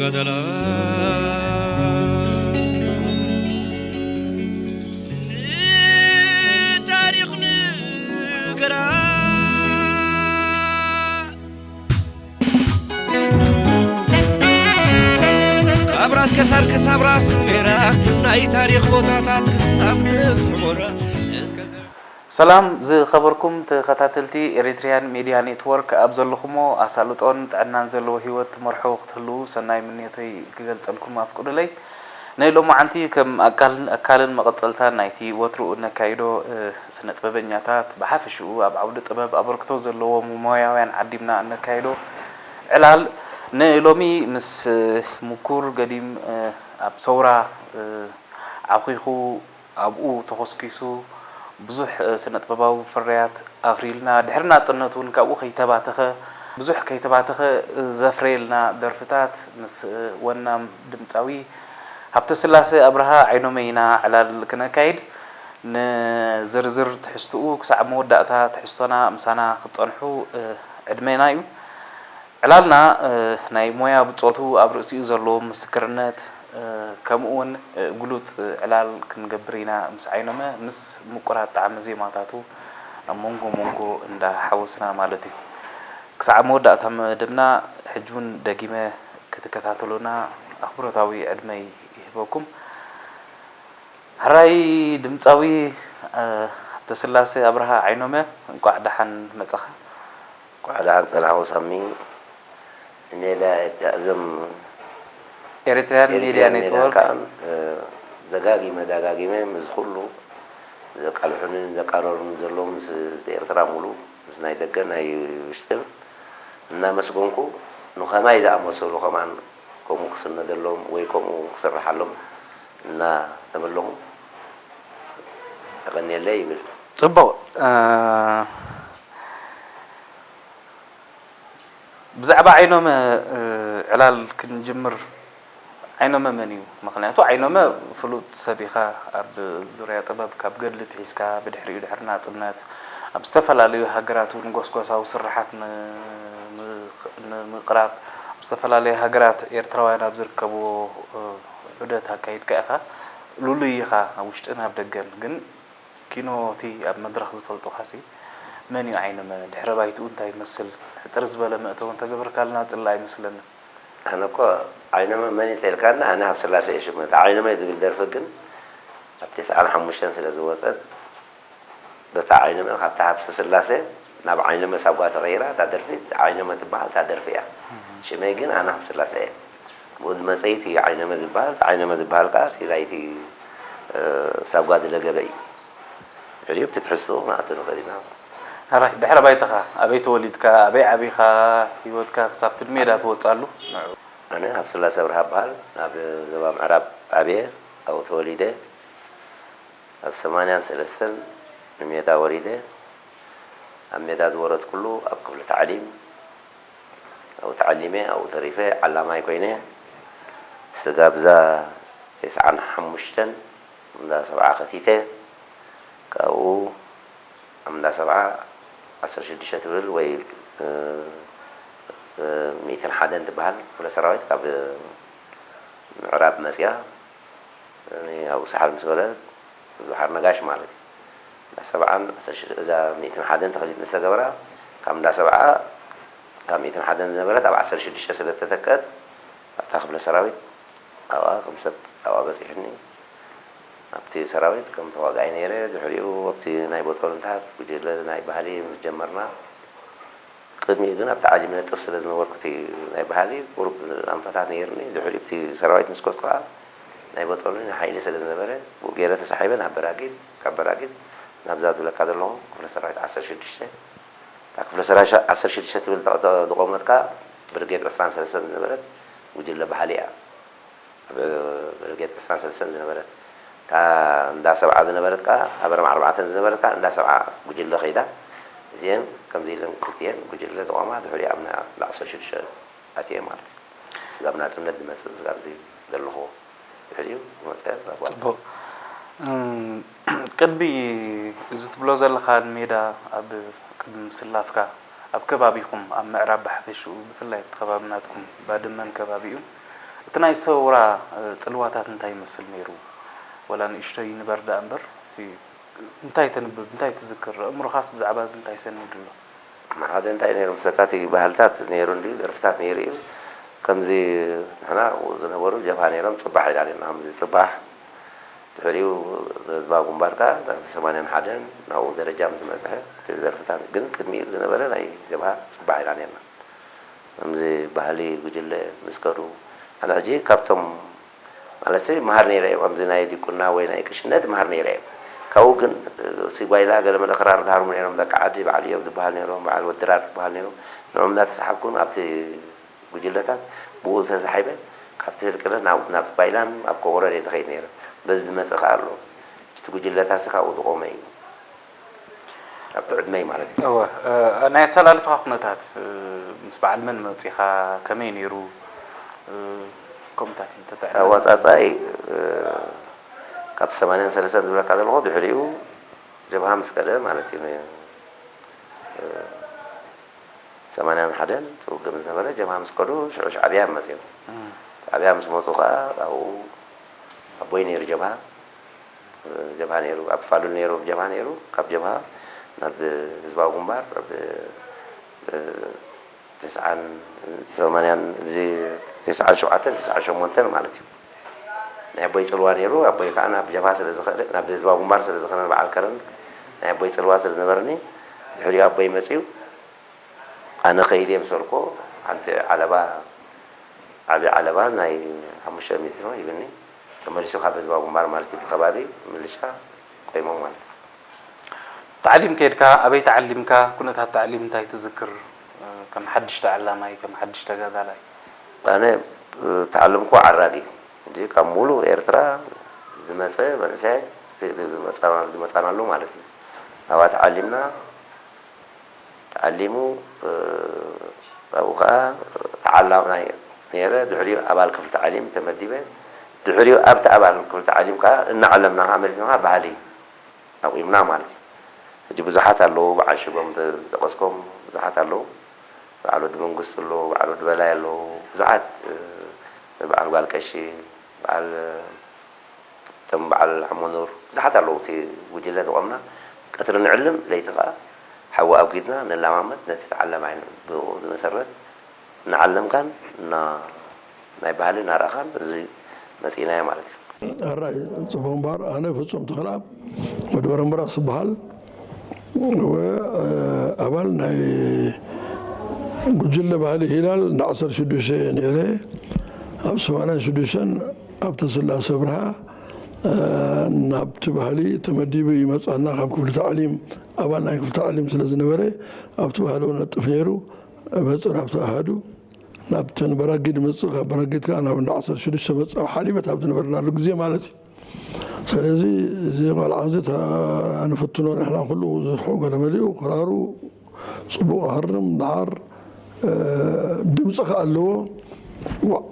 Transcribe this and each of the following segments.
ገደላ ንታሪኽ ንገራ ካብ ራስ ከሳር ክሳብ ራስ ሜራ ናይ ታሪኽ ቦታታት ክሳብ ድፍሞራ እስከ ሰላም ዝኸበርኩም ተኸታተልቲ ኤሪትሪያን ሚድያ ኔትወርክ፣ ኣብ ዘለኹሞ ኣሳልጦን ጥዕናን ዘለዎ ህይወት ትመርሑ ክትህልዉ ሰናይ ምንዮተይ ክገልጸልኩም ኣፍቅዱለይ። ንሎማዓንቲ ከም ኣካልን ኣካልን መቐጸልታን ናይቲ ወትሩ እነካይዶ፣ እ፣ ስነ ጥበበኛታት ብሓፈሽኡ ኣብ ዓውዲ ጥበብ ኣበርክቶ ዘለዎም ሞያውያን ዓዲምና እነካይዶ ዕላል ንሎሚ ምስ፣ እ፣ ምኩር ገዲም፣ እ፣ ኣብ ሰውራ፣ እ፣ ዓኺኹ ኣብኡ ተኾስኲሱ ብዙሕ፣ እ፣ ስነ ጥበባዊ ፍርያት ኣፍርዩልና። ድሕሪ ናጽነት እውን ካብኡ ከይተባተኸ፣ ብዙሕ ከይተባተኸ ዘፍረየልና ደርፍታት ምስ፣ እ፣ ወናም ድምጻዊ ሃብተስላሴ ኣብርሃ ዓይኖመ ኢና ዕላል ክነካይድ። ንዝርዝር ትሕዝትኡ ክሳዕ መወዳእታ ትሕዝቶና ምሳና ክትጸንሑ፣ እ፣ ዕድመና እዩ። ዕላልና፣ እ፣ ናይ ሞያ ብጾቱ ኣብ ርእሲኡ ዘለዎ ምስክርነት፣ እ፣ ከምኡ እውን፣ እ፣ ግሉጽ ዕላል ክንገብር ኢና ምስ ዓይኖመ፣ ምስ ምቁራት ጣዕሚ ዜማታቱ ኣብ መንጎ መንጎ እንዳሓወስና ማለት እዩ። ክሳዕ መወዳእታ መደብና ሕጂ እውን ደጊመ ክትከታተሉና ኣኽብሮታዊ ዕድመይ ይህበኩም። ሕራይ ድምጻዊ፣ እ፣ ሃብተስላሴ ኣብርሃ ዓይኖመ፣ እንቋዕ ደሓን መጻኻ። እንቋዕ ደሓን ጸናሕኩ ሳሚ። ንሜዳ ኤርትራ፣ እዞም ኤሪትሪያን ሚድያ ኤሪትሪያን ሜድያን ኔትወርክ። ከኣ፣ እ፣ ደጋጊመ ደጋጊመ ምስ ኩሉ ዘቃልሑንን ዘቃረሩን ዘለዉ ምስ ህዝቢ ኤርትራ ሙሉ፣ ምስ ናይ ደገን ናይ ውሽጥን እናመስገንኩ፣ ንኸማይ ዝኣመሰሉ ከማን ከምኡ ክስነደሎም ወይ ከምኡ ክስርሓሎም እናተመለኹ፣ የቐንየለይ ይብል። ጽቡቕ። እ፣ ብዛዕባ ዓይኖመ፣ እ፣ ዕላል ክንጅምር፣ ዓይኖመ መን እዩ? ምኽንያቱ ዓይኖመ ፍሉጥ ሰብ ኢኻ፣ ኣብ ዙርያ ጥበብ ካብ ገድሊ ትሒዝካ፣ ብድሕሪኡ ድሕሪ ናጽነት ኣብ ዝተፈላለዩ ሃገራት እውን ጎስጓሳዊ ስርሓት ን-፣ ን-፣ ንምቕራብ፣ ኣብ ዝተፈላለዩ ሃገራት ኤርትራውያን ኣብ ዝርከብዎ፣ እ፣ ዑደት ኣካይድካ ኢኻ። ልሉይ ኢኻ፣ ኣብ ውሽጥን ኣብ ደገን። ግን ኪኖ እቲ ኣብ መድረኽ ዝፈልጡኻሲ መን እዩ ዓይኖመ? ድሕረ ባይትኡ እንታይ ይመስል? ሕጽር ዝበለ መእተዊ እንተገበርካልና ጽላእ ይመስለኒ። ኣነ እኮ ዓይኖመ መን እዩ ተልካና፣ ኣነ ሃብተስላሴ እየ ሽመይ። እታ ዓይኖመ ዝብል ደርፊ ግን ኣብ ተስዓን ሓሙሽተን ስለ ዝወጸት፣ በታ ዓይኖመ ካብታ ሃብተስላሴ ናብ ዓይኖመ ሳጓ ተቐይራ፣ እታ ደርፊ ዓይኖመ ትበሃል፣ እታ ደርፊ እያ። ሽመይ ግን ኣነ ሃብተስላሴ እየ። ብኡ ዝመጸ እዩ እቲ ዓይኖመ ዝበሃል፣ እቲ ዓይኖመ ዝበሃል ከኣ እቲ ናይቲ፣ እ፣ ሳጓ ዝለገበ እዩ። ሕጂ ኣብቲ ትሕዝቶ ክንኣቱ ንኽእል ኢና። ሕራይ፣ ድሕረ ባይታኻ፣ ኣበይ ተወሊድካ፣ ኣበይ ዓቢኻ፣ ህይወትካ ክሳብ እቲ ንሜዳ ትወጽኣሉ ንዕኡ። ኣነ ሃብተስላሴ ኣብርሃ እበሃል። ኣብ ዞባ ምዕራብ ዓብየ፣ ኣብኡ ተወሊደ። ኣብ ሰማንያን ሰለስተን ንሜዳ ወሪደ። ኣብ ሜዳ ዝወረድኩሉ ኣብ ክፍሊ ታዕሊም ኣብኡ ተዓሊመ፣ ኣብኡ ተሪፈ፣ ዓላማይ ኮይነ። ስጋብ እዛ ተስዓን ሓሙሽተን እንዳ ሰብዓ ከቲተ፣ ካብኡ ኣብ እንዳ ሰብዓ ዓሰርተ ሽዱሽተ ትብል ወይ፣ እ፣ እ፣ ሚእትን ሓደን ትበሃል ክፍለ ሰራዊት ካብ ምዕራብ መጽያ፣ እኔ ኣብኡ ሰሓል ምስ በለ፣ ባሕሪ ነጋሽ ማለት እዩ። እንዳ ሰብዓን ዓሰርተ ሽዱሽተ፣ እዛ ሚእትን ሓደን ተኸሊል ምስ ተገበራ፣ ካብ እንዳ ሰብዓ፣ ካብ ሚእትን ሓደን ዝነበረት ኣብ ዓሰርተ ሽዱሽተ ስለ ዝተተከት፣ ኣብታ ክፍለ ሰራዊት ኣብኣ ከም ሰብ ኣብኣ በጺሑኒ። ኣብቲ ሰራዊት ከም ተዋጋኢ ነይረ። ድሕሪኡ ኣብቲ ናይ ቦጦሎንታት ጉጅለ ናይ ባህሊ ምስ ጀመርና፣ ቅድሚኡ ግን ኣብቲ ዓሊም ነጥፍ ስለ ዝነበርኩ፣ እቲ ናይ ባህሊ ቁሩብ ኣንፈታት ነይርኒ። ድሕሪኡ ኣብቲ ሰራዊት ምስ ከድኩ ከኣ ናይ ቦጦሎኒ ሓይሊ ስለ ዝነበረ፣ ብኡ ገይረ ተሳሒበ ናብ በራጊድ፣ ካብ በራጊድ ናብዛ ዝብለካ ዘለኹ ክፍለ ሰራዊት ዓሰርተ ሽዱሽተ። እታ ክፍለ ሰራዊት ዓሰርተ ሽዱሽተ ትብል ተ-፣ ተ-፣ ዝቖመት ከኣ ብርጌድ ዕስራን ሰለስተን ዝነበረት ጉጅለ ባህሊ እያ። ኣብ ብርጌድ ዕስራን ሰለስተን ዝነበረት፣ እታ እንዳ ሰብዓ ዝነበረት ከኣ፣ ኣብ ኣርባዓ ኣርባዕተን ዝነበረት ከኣ እንዳ ሰብዓ ጉጅለ ከይዳ። እዚአን ከምዚ ኢለን ክልቲአን ጉጅለ ተቋማ ድሕሪኡ ኣብ ና-፣ እንዳ ዓሰርተ ሽዱሽተ ኣትየን ማለት እዩ። ስጋብ ናጽነት ዝመጽእ፣ ስጋብ እዚ ዘለኹዎ ድሕሪኡ ዝመጸ ኣጓል። ጽቡቕ። እም፣ ቅድሚ እዚ ትብሎ ዘለኻ ሜዳ ኣብ ቅድሚ ምስላፍካ፣ ኣብ ከባቢኹም፣ ኣብ ምዕራብ ብሓፈሽኡ፣ ብፍላይ ኣብቲ ከባቢ ናትኩም ባድመን ከባቢኡን፣ እቲ ናይ ሰውራ ጽልዋታት እንታይ ይመስል ነይሩ? ወላ ንእሽቶይ ይንበር ደኣ እምበር፣ እቲ እንታይ ተንብብ፣ እንታይ ትዝክር? ኣእምሮኻስ ብዛዕባ እዚ እንታይ ይሰንድ ኣሎ? ሓደ እንታይ ነይሩ ምሰካ፣ እቲ ባህልታት ነይሩ እንድዩ፣ ደርፍታት ነይሩ እዩ። ከምዚ ንሕና ኣብኡ ዝነበሩ ጀብሃ ነይሮም፣ ጽባሕ ኢላ ነርና፣ ከምዚ ጽባሕ ድሕሪኡ ንህዝባዊ ግንባር ከኣ ናብ ሰማንያን ሓደን ናብኡ ደረጃ ምስ በጽሐ እቲ ደርፍታት ግን ቅድሚኡ ዝነበረ ናይ ጀብሃ ጽባሕ ኢላ ነርና። ከምዚ ባህሊ ጉጅለ ምስ ከዱ ኣነ ሕጂ ካብቶም ማለትሲ መሃር ነይረ እየ ከምዚ ናይ ዲቁና ወይ ናይ ቅሽነት መሃር ነይረ እየ። ካብኡ ግን እቲ ጓይላ ገለመለ ክራር ዝሃርሙ ነይሮም ደቂ ዓዲ በዓል እዮም ዝበሃል ነይሮም በዓል ወድራር ዝበሃል ነይሮም ንዕም እናተሰሓብኩን ኣብቲ ጉጅለታት ብኡ ተሳሒበ ካብቲ ህልቅለ ናብ ናብ ባይላን ኣብ ኮቦሮን እየ ዝኸይድ ነይረ። በዚ ዝመፀ ከዓ ኣሎ እቲ ጉጅለታሲ ካብኡ ዝቆመ እዩ ኣብቲ ዕድመይ ማለት እዩ። እወ፣ እ፣ ናይ ኣሰላልፋ ኩነታት፣ እ፣ ምስ በዓል መን መፂኻ? ከመይ ነይሩ? እ፣ ከምታት እንተተዕልለና። ኣወፃፃይ፣ እ፣ ካብ ሰማንያን ሰለስተን ዝብለካ ዘለኹ ድሕሪኡ ጀብሃ ምስ ከደ ማለት እዩ። እ፣ ሰማንያን ሓደን ትውግእ ምስ ነበረ ጀብሃ ምስ ከዱ ሽዑ ሻዕብያ መፅዮም። እም። ሻዕብያ ምስ መፁ ከዓ ኣብኡ ኣቦይ ነይሩ ጀብሃ። ጀብሃ ነይሩ፣ ኣብ ፋሉል ነይሩ፣ ኣብ ጀብሃ ነይሩ። ካብ ጀብሃ ናብ ህዝባዊ ግንባር ኣብ ተስዓን ሰማንያን እዚ ተስዓን ሸውዓተን ተስዓን ሸሞንተን ማለት እዩ። ናይ ኣቦይ ጽልዋ ነይሩ። ኣቦይ ከዓ ናብ ጀብሃ ስለ ዝኸደ ናብ ህዝባዊ ግንባር ስለ ዝኸነ በዓል ከረን ናይ ኣቦይ ጽልዋ ስለ ዝነበረኒ ድሕሪኡ ኣቦይ መፅዩ ኣነ ከይደ ምስ በልኩ ሓንቲ ዓለባ ዓብዪ ዓለባ ናይ ሓሙሽተ ሚእቲ ነው ይብኒ ተመሊሱ ካብ ህዝባዊ ግንባር ማለት እዩ እቲ ከባቢ ምልሻ ቆይሞም ማለት እዩ። ታዕሊም ከይድካ ኣበይ ተዓሊምካ? ኩነታት ታዕሊም እንታይ ትዝክር? ከም ሓድሽ ተዓላማይ ከም ሓድሽ ተጋዳላይ። ኣነ ተዓለምኩ ዓራግ እዩ እንጂ ካብ ሙሉእ ኤርትራ ዝመፀ መንእሰያት ዝመፃናሉ ማለት እዩ። ኣብኣ ተዓሊምና ተዓሊሙ ኣብኡ ከዓ ተዓላማይ ነይረ። ድሕሪኡ ኣባል ክፍሊ ተዓሊም ተመዲበ። ድሕሪኡ ኣብቲ ኣባል ክፍሊ ተዓሊም ከዓ እናዓለምና ከዓ መሊስና ከዓ ባህሊ ኣቑምና ማለት እዩ። ሕጂ ብዙሓት ኣለዉ፣ በዓል ሽጎም ዝጠቐስኮም ብዙሓት ኣለዉ። በዓል ወዲ መንግስቱ ኣለዉ፣ በዓል ወዲ በላይ ኣለዉ፣ ብዙሓት በዓል ጓል ቀሺ፣ በዓል እቶም በዓል ሓሞኑር ብዙሓት ኣለዉ እቲ ጉጅለ ዝቖምና ቀትሪ ንዕልም ለይቲ ከዓ ሓዊ ኣብጊድና ንለማመድ ነቲ ተዓለማይ ብኡ ዝመሰረት እናዓለምካን ናይ ባህሊ እናረእኻን እዚ መፂእናዮ ማለት እዩ። ሕራይ ፅቡቕ እምበር ኣነ ፍፁም ተኽለኣብ ወዲ በረምብራስ ዝበሃል ኣባል ናይ ጉጅለ ባህሊ ሂላል እንዳ ዓሰርተ ሽዱሽተ ነይረ ኣብ ሰማንያን ሽዱሽተን ኣብተ ስላሰ ብርሃ ናብቲ ባህሊ ተመዲቡ ይመፃና ካብ ክፍሊ ታዕሊም ኣባል ናይ ክፍሊ ታዕሊም ስለ ዝነበረ ኣብቲ ባህሊ እውን ነጥፍ ነይሩ መፅእ ናብቲ ኣሃዱ ናብተን በራጊድ መፅእ ካብ በራጊድ ከዓ ናብ እንዳ ዓሰርተ ሽዱሽተ መፅእ ኣብ ሓሊበት ኣብ ዝነበርናሉ ግዜ ማለት እዩ ስለዚ እዚ ቆልዓ እዚ ንፍትኖ ንሕና ኩሉ ዝርሑ ገለመሊኡ ክራሩ ፅቡቕ ሃርም ደሓር ድምፂ ከ ኣለዎ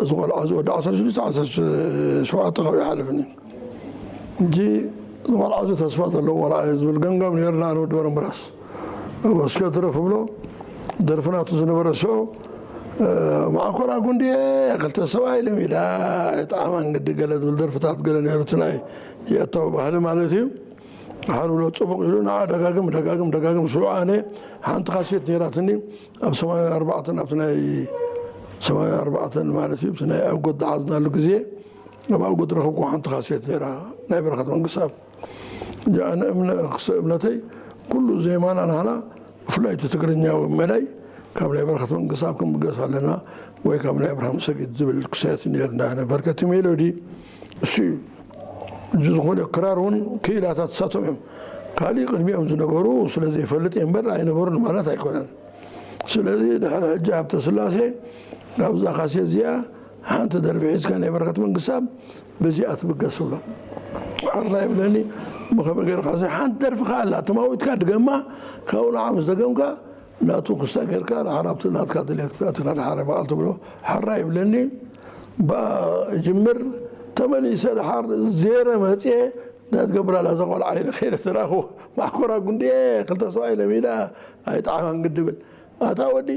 እዚ ቆልዓ እዚ ወዲ ዓሰርተ ሽዱሽተ ዓሰርተ ሸውዓተ ካብ ይሓልፍኒ እንጂ እዚ ቆልዓ እዚ ተስፋ ዘለዎ ቆልዓ እዩ ዝብል ገምጋም ነይርና ኣነ ወዲ በረምብራስ እስከ ድረፍ ብሎ ደርፊ ናቱ ዝነበረ ሽዑ ማዕኮራ ጉንድየ ክልተ ሰብኣይ ለሚዳ የጣዕማን ግዲ ገለ ዝብል ደርፍታት ገለ ነይሩ እቲ ናይ የእታዊ ባህሊ ማለት እዩ ሓር ብሎ ፅቡቕ ኢሉ ንዓ ደጋግም ደጋግም ደጋግም ሽዑ ኣነ ሓንቲ ካሴት ነይራትኒ ኣብ ሰማንያ ኣርባዕተን ኣብቲ ናይ ሰማንያ ኣርባዕተን ማለት እዩ እቲ ናይ ኣጎት ዝሓዝናሉ ግዜ ኣብ ኣጎት ረኸብኩ ሓንቲ ካሴት ነይራ ናይ በረኸት መንግስታብ ኣነ እምነ ክስተ እምነተይ ኩሉ ዜማና ናህና ብፍላይ እቲ ትግርኛዊ መዳይ ካብ ናይ በረኸት መንግስታብ ክንብገስ ኣለና ወይ ካብ ናይ ኣብርሃም ሰጊድ ዝብል ክሳየት ነርና ነበር ከቲ ሜሎዲ እሱ እዩ እዚ ዝኾነ ክራር እውን ክኢላታት እሳቶም እዮም ካሊእ ቅድሚኦም ዝነበሩ ስለ ዘይፈልጥ እየ እምበር ኣይነበሩን ማለት ኣይኮነን ስለዚ ድሕሪ ሕጂ ሃብተ ስላሴ ካብዛ ካሴት እዚኣ ሓንቲ ደርፊ ሒዝካ ናይ በረከት መንግስታብ በዚኣ ትብገስ ብሎ። ሓራ ይብለኒ እሞ ከመይ ገይርካ እዚ ሓንቲ ደርፊ ከኣ ኣላ ትማዊትካ ድገማ ካብኡ ንዓ ምስ ደገምካ ናቱ ክስታ ገይርካ ድሓር ኣብቲ ናትካ ድልየት ክትኣትካ ድሓር ይበቃል ትብሎ ሓራ ይብለኒ ብኣ እጅምር ተመሊሰ ድሓር ዜረ መፅየ እንታይ ትገብር ኣላ እዛ ቆልዓ ኢለ ከይደ ተራእኽዎ ማሕኮራ ጉንድየ ክልተ ሰብኣይ ለሚዳ ኣይጠዓማን ግድብል ኣታ ወዲ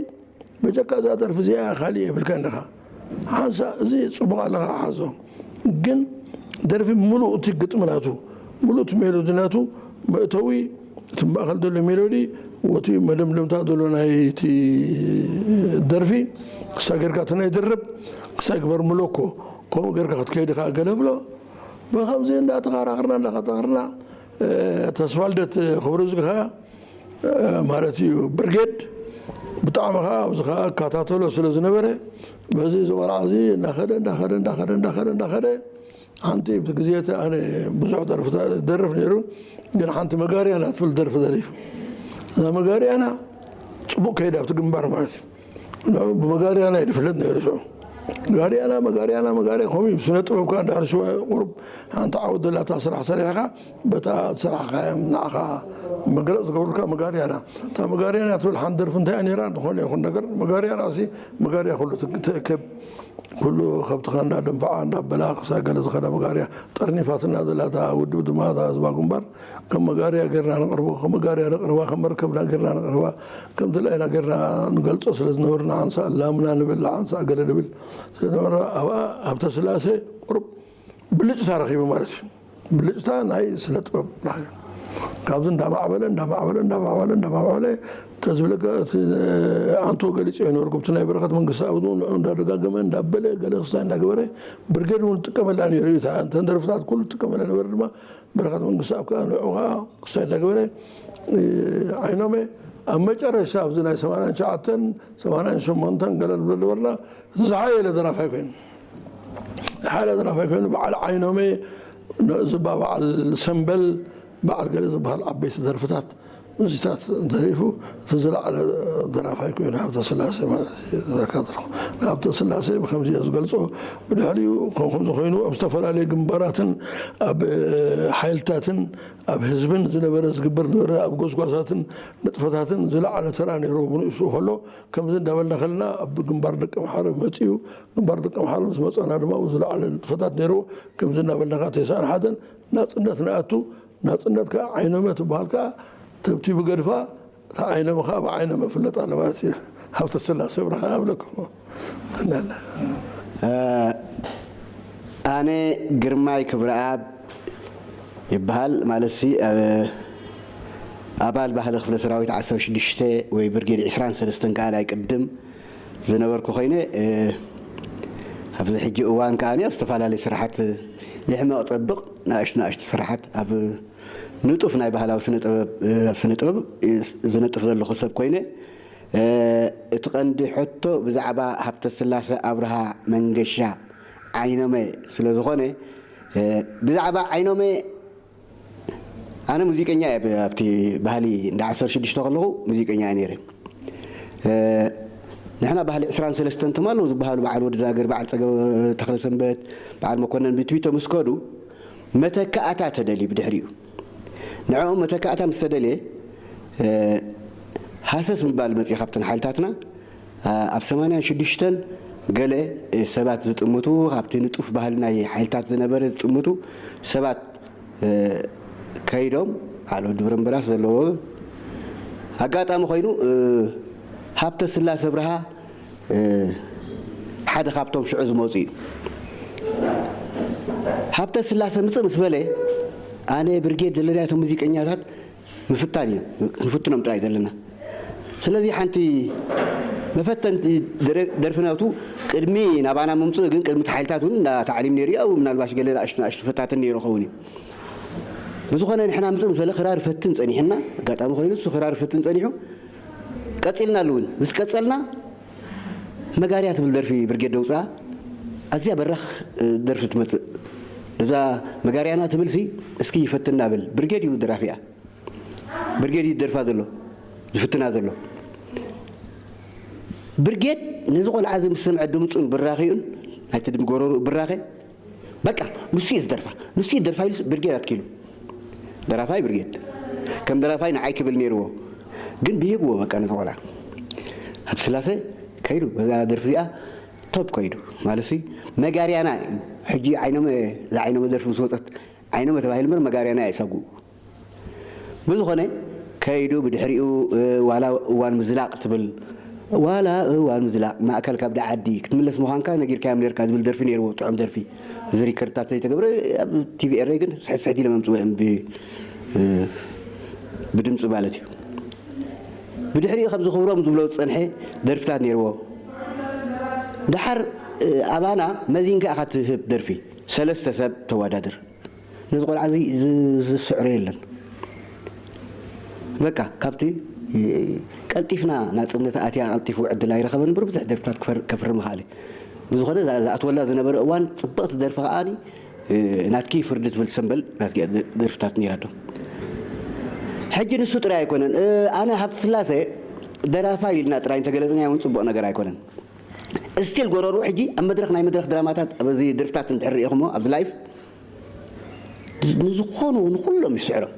በጀካ እዛ ደርፊ እዚኣ ካሊእ የብልካን ዲኻ ሓንሳ እዚ ጽቡቕ ኣለኻ ሓዞ። ግን ደርፊ ምሉእ እቲ ግጥሚ ናቱ፣ ምሉእ እቲ ሜሎዲ ናቱ፣ መእተዊ እቲ ማእከል ዘሎ ሜሎዲ፣ ወቲ መደምደምታ ዘሎ ናይ እቲ ደርፊ ክሳብ ጌርካ እቲ ናይ ድርብ ክሳብ ግበር ምሎ እኮ፣ ከምኡ ጌርካ ክትከይድ ከኣ ገለ ብሎ። ብኸምዚ እንዳተኻራኽርና እንዳተኻራኽርና፣ እ፣ ተስፋልደት ክብሩ ዝግኻ ማለት እዩ። ብርጌድ ብጣዕሚ ከዓ ኣብዚ ከዓ እከታተሎ ስለ ዝነበረ፣ በዚ ዝቆልዓ እዚ እንዳኸደ እንዳኸደ እንዳኸደ እንዳኸደ እንዳኸደ ሓንቲ ብቲ ግዜ እቲ ኣነ ብዙሕ ደርፊ ደርፍ ነይሩ። ግን ሓንቲ መጋርያና ትብል ደርፊ ደሪፉ። እዛ መጋርያና ጽቡቅ ከይዳ ኣብቲ ግንባር ማለት እዩ። ንዑ ብመጋርያና እዩ ዝፍለጥ ነይሩ ሽዑ። መጋርያና መጋርያና መጋርያ ከምኡ እዩ። ስነ ጥበብ ከዓ እንድሕር ሽዋ ቁሩብ ሓንቲ ዓወት ዘላታ ስራሕ ሰሪሕካ፣ በታ ዝሰራሕካዮም ንዓኻ መግለፂ ዝገብሩልካ መጋርያና። እታ መጋርያና ትብል ሓንቲ ደርፊ እንታይ እያ ነይራ? ዝኾነ ይኹን ነገር መጋርያና ሲ መጋርያ ኩሉ ትግ- ትእክብ፣ ኩሉ ከብትኻ እንዳደንፈዓ እንዳበላ ክሳብ ገለ ዝኸዳ መጋርያ ጠርኒፋትና ዘላ እታ ውድብ ድማ እታ ህዝባ ግንባር ከም መጋርያ ጌርና ነቕርቦ፣ ከም መጋርያ ነቕርባ፣ ከም መርከብና ጌርና ነቕርባ፣ ከምቲ ላይና ጌርና ንገልጾ ስለ ዝነበርና፣ ሓንሳእ ላምና ንብል፣ ሓንሳእ ገለ ንብል ስለ ዝነበርና፣ ኣብኣ ሃብተ ስላሴ ቁሩብ ብልጭታ ረኺቡ ማለት እዩ። ብልጭታ ናይ ስነ ጥበብ ረኺቡ። ካብዚ እንዳማዕበለ እንዳማዕበለ እንዳማዕበለ እንዳማዕበለ ተዝብለካ እቲ ዓንቶ ገሊጹ ይነበርኩ። እቲ ናይ በረኸት መንግስቲ ኣብ ንዑ እንዳደጋገመ እንዳበለ ገለ ክስታይ እንዳገበረ ብርጌድ እውን ዝጥቀመላ ነይሩ እዩ። እታ እንተን ደርፍታት ኩሉ ዝጥቀመላ ነበረ ድማ በረኸት መንግስቲ ኣብ ከኣ ንዑ ከኣ ክስታይ እንዳገበረ፣ እ፣ ዓይኖመ ኣብ መጨረሽታ ኣብዚ ናይ ሰማንያን ትሽዓተን ሰማንያን ሸሞንተን ገለ ንብሎ ነበርና። እቲ ዝሓየለ ደራፋይ ኮይኑ፣ ዝሓየለ ደራፋይ ኮይኑ በዓል ዓይኖመ፣ ነእዝባ በዓል ሰምበል፣ በዓል ገለ ዝበሃል ዓበይቲ ደርፍታት እዚታት ደሪፉ እቲ ዝለዓለ ደራፋይ ኮይኑ ሃብተ ስላሴ ማለት እዩ። ዝረካ ዘለኹ ንሃብተ ስላሴ ብከምዚ እየ ዝገልጾ። ብድሕሪኡ ከምዚ ኮይኑ ኣብ ዝተፈላለየ ግንባራትን ኣብ ሓይልታትን ኣብ ህዝብን ዝነበረ ዝግበር ነበረ ኣብ ጎስጓሳትን ንጥፈታትን ዝለዓለ ተራ ነይርዎ። ብንእሽኡ ከሎ ከምዚ እንዳበልና ከለና ኣብ ግንባር ደቂ ኣምሓረ መጺኡ። ግንባር ደቂ ኣምሓረ ምስ መጸና ድማ ዝለዓለ ንጥፈታት ነይርዎ። ከምዚ እናበልና ከዓ ተስዓን ሓደን ናጽነት ንኣቱ። ናጽነት ከዓ ዓይነመ ትበሃል ከዓ ተብቲቡ ገድፋ። እታ ዓይነመ ከዓ ብዓይነመ ፍለጥ ኣሎ ማለት እዩ። ሃብተ ስላሴ ብርሃ ኣብለኩም። እናለ። እ፣ ኣነ ግርማይ ክብረኣብ ይበሃል። ማለትሲ፣ እ፣ ኣባል ባህሊ ክፍለ ሰራዊት ዓሰርተ ሽዱሽተ ወይ ብርጌድ ዕስራን ሰለስተን ከዓ ናይ ቅድም ዝነበርኩ ኮይነ፣ እ፣ ኣብዚ ሕጂ እዋን ከዓ ኣብ ዝተፈላለዩ ስራሓት ይሕመቕ ጸብቕ ንኣሽቱ ንኣሽቱ ስራሓት ኣብ ንጡፍ ናይ ባህላዊ ስነ ጥበብ፣ እ፣ ኣብ ስነ ጥበብ፣ እ፣ ዝነጥፍ ዘለኹ ሰብ ኮይነ፣ እ፣ እቲ ቀንዲ ሕቶ ብዛዕባ ሃብተ ስላሰ ኣብርሃ መንገሻ ዓይኖመ ስለ ዝኾነ፣ እ፣ ብዛዕባ ዓይኖመ ኣነ ሙዚቀኛ እየ። ብ-፣ ኣብቲ ባህሊ እንዳ ዓሰርተ ሽዱሽተ ከለኹ ሙዚቀኛ እየ ነይረ። እ፣ ንሕና ባህሊ ዕስራን ሰለስተን ትም ኣለዉ ዝበሃሉ በዓል ወዲ ዛገር፣ በዓል ጸገ-፣ ተኽለ ሰንበት፣ በዓል መኮነን ብትቢቶ ምስ ከዱ መተካእታ ተደልዩ ብድሕሪኡ። ንዕኦም መተካእታ ምስ ተደልየ፣ እ፣ ሃሰስ ምባል መጽኢ ካብተን ሓይልታትና፣ እ፣ ኣብ ሰማንያን ሽዱሽተን ገለ፣ እ፣ ሰባት ዝጥምቱ፣ ካብቲ ንጡፍ ባህሊ ናይ ሓይልታት ዝነበረ ዝጥምቱ ሰባት፣ እ፣ ከይዶም፣ ኣሎ ድብረ እምበራስ ዘለዎ ኣጋጣሚ ኮይኑ፣ እ፣ ሃብተ ስላሰ ብርሃ፣ እ፣ ሓደ ካብቶም ሽዑ ዝመጹ እዩ። ሃብተ ስላሰ ምጽእ ምስ በለ፣ ኣነ ብርጌድ ዘለና እቶም ሙዚቀኛታት ምፍታን እዩ፣ ክንፍትኖም ጥራይ ዘለና። ስለዚ ሓንቲ መፈተንቲ ደረ-፣ ደርፊ ናቱ ቅድሚ ናባና ምምጽኡ ግን ቅድሚ እቲ ሓይልታት እውን እንዳ ታዕሊም ነይሩ እዩ። ኣብኡ ምናልባሽ ገለ ንኣሽቱ ንኣሽቱ ፈታትን ነይሩ ኸውን እዩ። ብዝኾነ ንሕና ምጽእ ምስ በለ ክራር ፈትን ጸኒሕና፣ ኣጋጣሚ ኮይኑ እሱ ክራር ፈትን ጸኒሑ፣ ቀጺልና ኣለውን። ምስ ቀጸልና መጋርያ ትብል ደርፊ ብርጌድ ደውፅኣ፣ ኣዝያ በራኽ፣ እ፣ ደርፊ ትመጽእ። እዛ መጋርያና ትብልሲ እስኪ ይፈትና በል። ብርጌድ እዩ ደራፊኣ። ብርጌድ እዩ ደርፋ ዘሎ፣ ዝፍትና ዘሎ። ብርጌድ ነዚ ቆልዓ እዚ ምስ ሰምዐ ድምፁን ብራኺኡን፣ ናይቲ ድም ጎረርኡ ብራኸ፣ በቃ ንሱ እዩ ዝደርፋ፣ ንሱ እዩ ደርፋ ኢሉስ ብርጌድ ኣትኪሉ። ደራፋይ ብርጌድ። ከም ደራፋይ ንዓይ ክብል ነይርዎ። ግን ብሂግዎ በቃ ነዚ ቆልዓ። ሃብተ ስላሰ ከይዱ፣ በዛ ደርፊ እዚኣ ቶፕ ከይዱ። ማለትሲ መጋርያና እዩ። ሕጂ ዓይኖመ፣ እዛ ዓይኖመ ደርፊ ምስ ወፀት፣ ዓይኖመ ተባሂሉ እምበር መጋርያና እያ ሳጉኡ። ብዝኾነ ከይዱ ብድሕሪኡ፣ እ፣ ዋላ እዋን ምዝላቕ ትብል ዋላ እዋን ምዝላቕ ማእከል ካብዲ ዓዲ ክትምለስ ምዃንካ ነጊርካዮም ነርካ ዝብል ደርፊ ነይርዎ፣ ጥዑም ደርፊ። እዚ ሪከርድታት ዘይተገብረ ኣብ ቲቪ ኤረይ ግን ስሕት ስሕት ኢሎም ኣምጽዎም ብ ብድምጺ ማለት እዩ። ብድሕሪኡ ከምዚ ክብሮም ዝብሎ ዝጸንሐ ደርፍታት ነይርዎ። ደሓር ኣባና መዚንካ ኢኻ ትህብ ደርፊ፣ ሰለስተ ሰብ ተወዳድር። ነዚ ቆልዓ እዚ ዝ- ዝስዕሮ የለን። በቃ ካብቲ ቀልጢፍና ናጽነት ኣትያ ቀልጢፉ ዕድል ኣይረኸበን እምበር ብዙሕ ደርፍታት ክፈር- ከፍርም ይኽኣል እዩ። ብዝኾነ እዛ ዝኣትወላ ዝነበረ እዋን ጽብቕቲ ደርፊ ከኣ ናትኪ ፍርዲ ትብል ሰምበል ናትኪ ደርፍታት ነይራቶ። ሕጂ ንሱ ጥራይ ኣይኮነን። ኣነ ሃብቲ ስላሴ ደራፋይ ኢልና ጥራይ እንተገለጽናዮ እውን ጽቡቕ ነገር ኣይኮነን። እስቲል ጎረሩ ሕጂ ኣብ መድረኽ ናይ መድረኽ ድራማታት ኣብዚ ድርፍታት እንድሕር ርኢኹሞ ኣብዚ ላይፍ ንዝኾኑ ንኹሎም ይስዕሮም።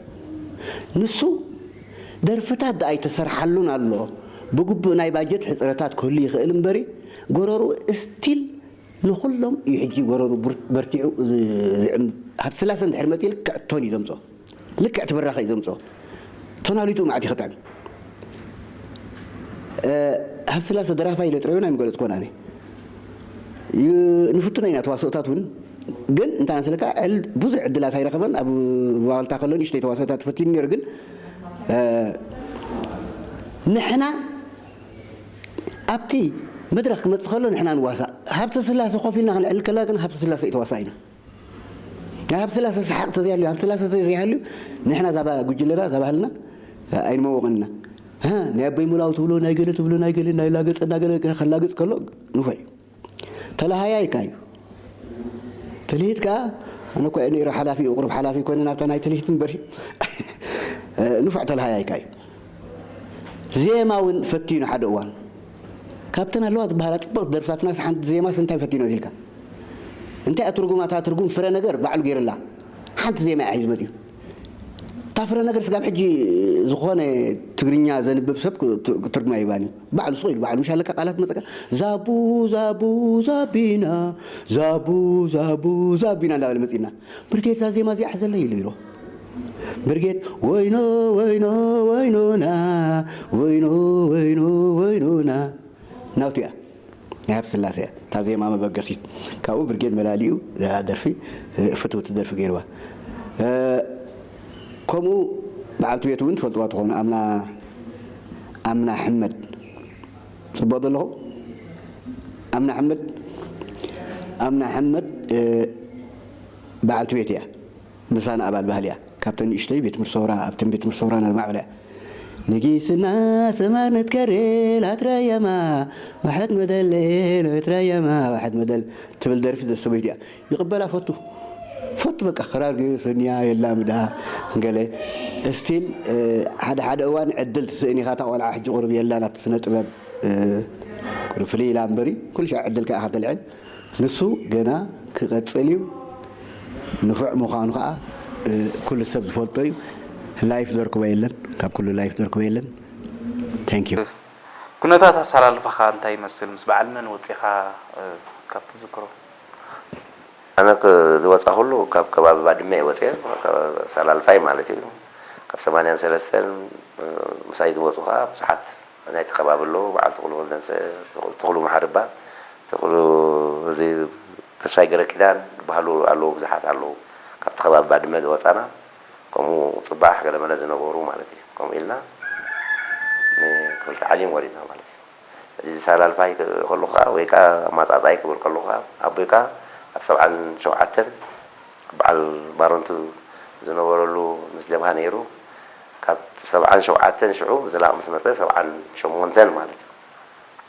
ንሱ ደርፍታት ደኣ ኣይተሰርሓሉን ኣሎ። ብግቡእ ናይ ባጀት ሕፅረታት ክህሉ ይኽእል እምበሪ ጎረሩ እስቲል ንኹሎም እዩ ሕጂ ጎረሩ ብር- በርቲዑ ዝ- ዝዕም- ሃብቲ ስላሰ እንድሕር መፅኡ ልክዕ ቶን እዩ ዘምፅኦ። ልክዕ እቲ ብራኸ እዩ ዘምፅኦ። ቶናሊቱ መዓት ይኸጥዕም። ሃብቲ ስላሰ ደራፋይ ኢለ ጥረዩን ኣይምገለፅኩን ኣነ። ዩ- ንፍትኖ ኢና ተዋስኦታት እውን ግን እንታይ ኣንስለካ ዕል ብዙሕ ዕድላት ኣይረኸበን። ኣብ ዋልታ ከሎ ንእሽተይ ተዋስኦታት ፈቲኑ ነይሩ ግን ንሕና ኣብቲ መድረክ ክመፅእ ከሎ ንሕና ንዋሳእ። ሃብተ ስላሰ ኮፍ ኢልና ክንዕል ከላ ግን ሃብተ ስላሰ እዩ ተዋሳኢና። ናይ ሃብተ ስላሰ ሰሓቕ ተዘይሃልዩ ሃብተ ስላሰ ተዘይሃልዩ ንሕና ዛባ ጉጅለና ዛባህልና ኣይንመወቕንና። ናይ ኣቦይ ሙላው ትብሎ ናይ ገለ ትብሎ ናይ ገለ ናይ ላገፀ እናገለ ከላግፅ ከሎ ንፉዕ እዩ። ተለሃያይካ እዩ። ትልሂት ከዓ ኣነ እኮ ነይረ ሓላፊ ቁሩብ ሓላፊ ኮነ ናብታ ናይ ትልሂት እምበር ንፉዕ ተለሃያይካ እዩ። ዜማ እውን ፈቲኑ ሓደ እዋን ካብተን ኣለዋ ዝበሃላ ፅብቕቲ ደርፍታትናስ ሓንቲ ዜማስ እንታይ ፈቲኖ ኢልካ እንታይ ኣትርጉማ እታ ትርጉም ፍረ ነገር ባዕሉ ገይርላ ሓንቲ ዜማ እያ ሒዙ መፅዩ። እታ ፍረ ነገር ስጋብ ሕጂ ዝኾነ ትግርኛ ዘንብብ ሰብ ትርጉም ኣይባን እዩ። ባዕሉ ስቕ ኢሉ ባዕሉ ምሽ ኣለካ ቃላት መፀካ ዛቡ ዛቡ ዛቢና ዛቡ ዛቡ ዛቢና እንዳበለ መፂና ብርጌድ እዛ ዜማ እዚኣ ሕዘለይ ኢሉ ኢሎ ብርጌድ ወይኖ ወይኖ ወይኖና ወይኖ ወይኖ ወይኖና ናውቲ እያ። ናይ ሃብተ ስላሴ እያ እታ ዜማ መበገሲት። ካብኡ ብርጌድ መላሊኡ እዛ ደርፊ ፍትውቲ ደርፊ ገይርዋ። ከምኡ በዓልቲ ቤት እውን ትፈልጥዋ ትኾኑ ኣምና ኣምና ሕመድ ፅቡቕ ዘለኹ ኣምና ሕመድ ኣምና ሕመድ በዓልቲ ቤት እያ። ምሳና ኣባል ባህሊ እያ። ካብተን ንእሽተይ ቤት ትምህርቲ ሰውራ ኣብተን ቤት ትምህርቲ ሰውራ ነማዕበላ እያ። ንጊስና ሰማር ንትከሬል ኣትረየማ ዋሕድ መደል ንትረየማ ዋሕድ መደል ትብል ደርፊ ዘሰበይቲ እያ። ይቕበላ ፈቱ ፈቱ በቃ ክራር ገይሩ ሰንያ የላ ምዳ ገለ እስቲል ሓደ ሓደ እዋን ዕድል ትስእን ኢኻ እታ ቆልዓ ሕጂ ቁሩብ የላ ናብቲ ስነ ጥበብ ቁሩብ ፍልይ ኢላ እምበሪ ኩሉ ሻዕ ዕድል ከኣ ተልዕል ንሱ ገና ክቐጽል እዩ። ንፉዕ ምዃኑ ከዓ ኩሉ ሰብ ዝፈልጦ እዩ። ላይፍ ዘርክቦ የለን፣ ካብ ኩሉ ላይፍ ዘርክቦ የለን። Thank you። ኩነታት ኣሰላልፋኻ እንታይ ይመስል? ምስ በዓል መን ወፂኻ ካብ ትዝክሮ? ኣነ ዝወፃኹሉ ካብ ከባቢ ባድመ እየ ወፅየ፣ ኣሰላልፋይ ማለት እዩ። ካብ ሰማንያን ሰለስተን ምሳይ ዝወፁ ከዓ ብዙሓት ናይቲ ከባቢ ኣለዉ። በዓል ተኽሉ ወልደንሰ፣ ተኽሉ መሓርባ፣ ተኽሉ እዚ ተስፋይ ገረኪዳን ዝበሃሉ ኣለዉ፣ ብዙሓት ኣለዉ። ካብቲ ከባቢ ባድመ ዝወፃና ከምኡ ፅባሕ ገለመለ ዝነበሩ ማለት እዩ። ከምኡ ኢልና ንክፍልተ ዓሊም ወሪድና ማለት እዩ። እዚ ዝሰላልፋይ ከለኹ ከዓ ወይ ከዓ ኣማፃፃይ ክብል ከለኹ ከዓ ኣቦይ ከዓ ኣብ ሰብዓን ሸውዓተን በዓል ባረንቱ ዝነበረሉ ምስ ጀብሃ ነይሩ። ካብ ሰብዓን ሸውዓተን ሽዑ ዝላቕ ምስ መፀ ሰብዓን ሸሞንተን ማለት እዩ።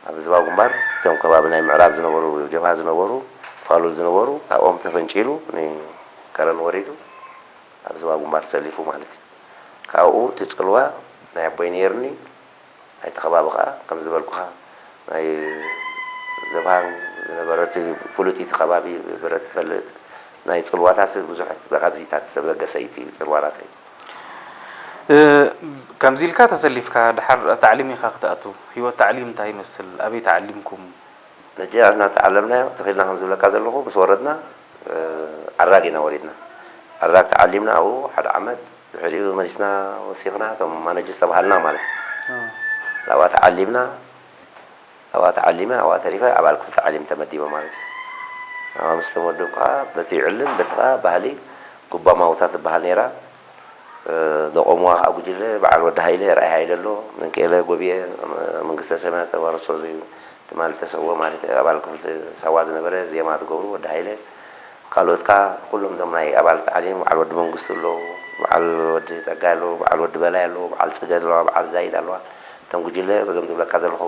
ኣብ ህዝባዊ ግንባር እቶም ከባቢ ናይ ምዕራብ ዝነበሩ ጀብሃ ዝነበሩ ፋሉል ዝነበሩ ካብኦም ተፈንጪሉ ንከረን ወሪዱ ኣብ ህዝባዊ ግንባር ተሰሊፉ ማለት እዩ። ካብኡ እቲ ፅልዋ ናይ ኣቦይ ነይርኒ ናይቲ ከባቢ ከዓ ከም ዝበልኩኻ ናይ ዘብሃን ዝነበረ እቲ ፍሉጥ እቲ ከባቢ ብረት ትፈልጥ ናይ ፅልዋታት ብዙሕ ካብዚታት ዝተበገሰ እዩ እቲ ፅልዋታት እዩ። ከምዚ ኢልካ ተሰሊፍካ ድሓር ታዕሊም ኢኻ ክትኣቱ ህይወት ታዕሊም እንታይ ይመስል ኣበይ ተዓሊምኩም? ነጂ ኣሕና ተዓለምናዮ ተኺልና ከም ዝብለካ ዘለኹ ምስ ወረድና ዓራግ ኢና ወሪድና። ዓራግ ተዓሊምና ኣብኡ ሓደ ዓመት ድሕሪኡ መሊስና ወሲኽና እቶም ማነጅ ዝተባሃልና ማለት እዩ። ናብኣ ተዓሊምና ኣብኣ ተዓሊመ፣ ኣብኣ ተሪፈ፣ ኣባል ክፍሊ ተዓሊም ተመዲበ ማለት እዩ። ኣብኣ ምስ ተመደብኩ ከዓ በቲ ዕልም፣ በቲ ከዓ ባህሊ፣ ጉባማውታ ትበሃል ነይራ። እ፣ ዘቆምዋ ከዓ ጉጅለ፣ በዓል ወዲ ሃይለ፣ ራእይ ሃይለ ኣሎ፣ መንክኤለ ጎብየ፣ መንግስተ ሰማያት ተዋርሶ፣ እዚ ትማሊ ተሰወ ማለት እዩ፣ ኣባል ክፍሊ ሳዋ ዝነበረ፣ ዜማ ዝገብሩ ወዲ ሃይለ። ካልኦት ከኣ ኩሎም እቶም ናይ ኣባል ተዓሊም፣ በዓል ወዲ መንግስቱ ኣለዉ፣ በዓል ወዲ ጸጋይ ኣለዉ፣ በዓል ወዲ በላይ ኣለዉ፣ በዓል ጽገ ኣለዋ፣ በዓል ዛይድ ኣለዋ። እቶም ጉጅለ በዞም ዝብለካ ዘለኹ፣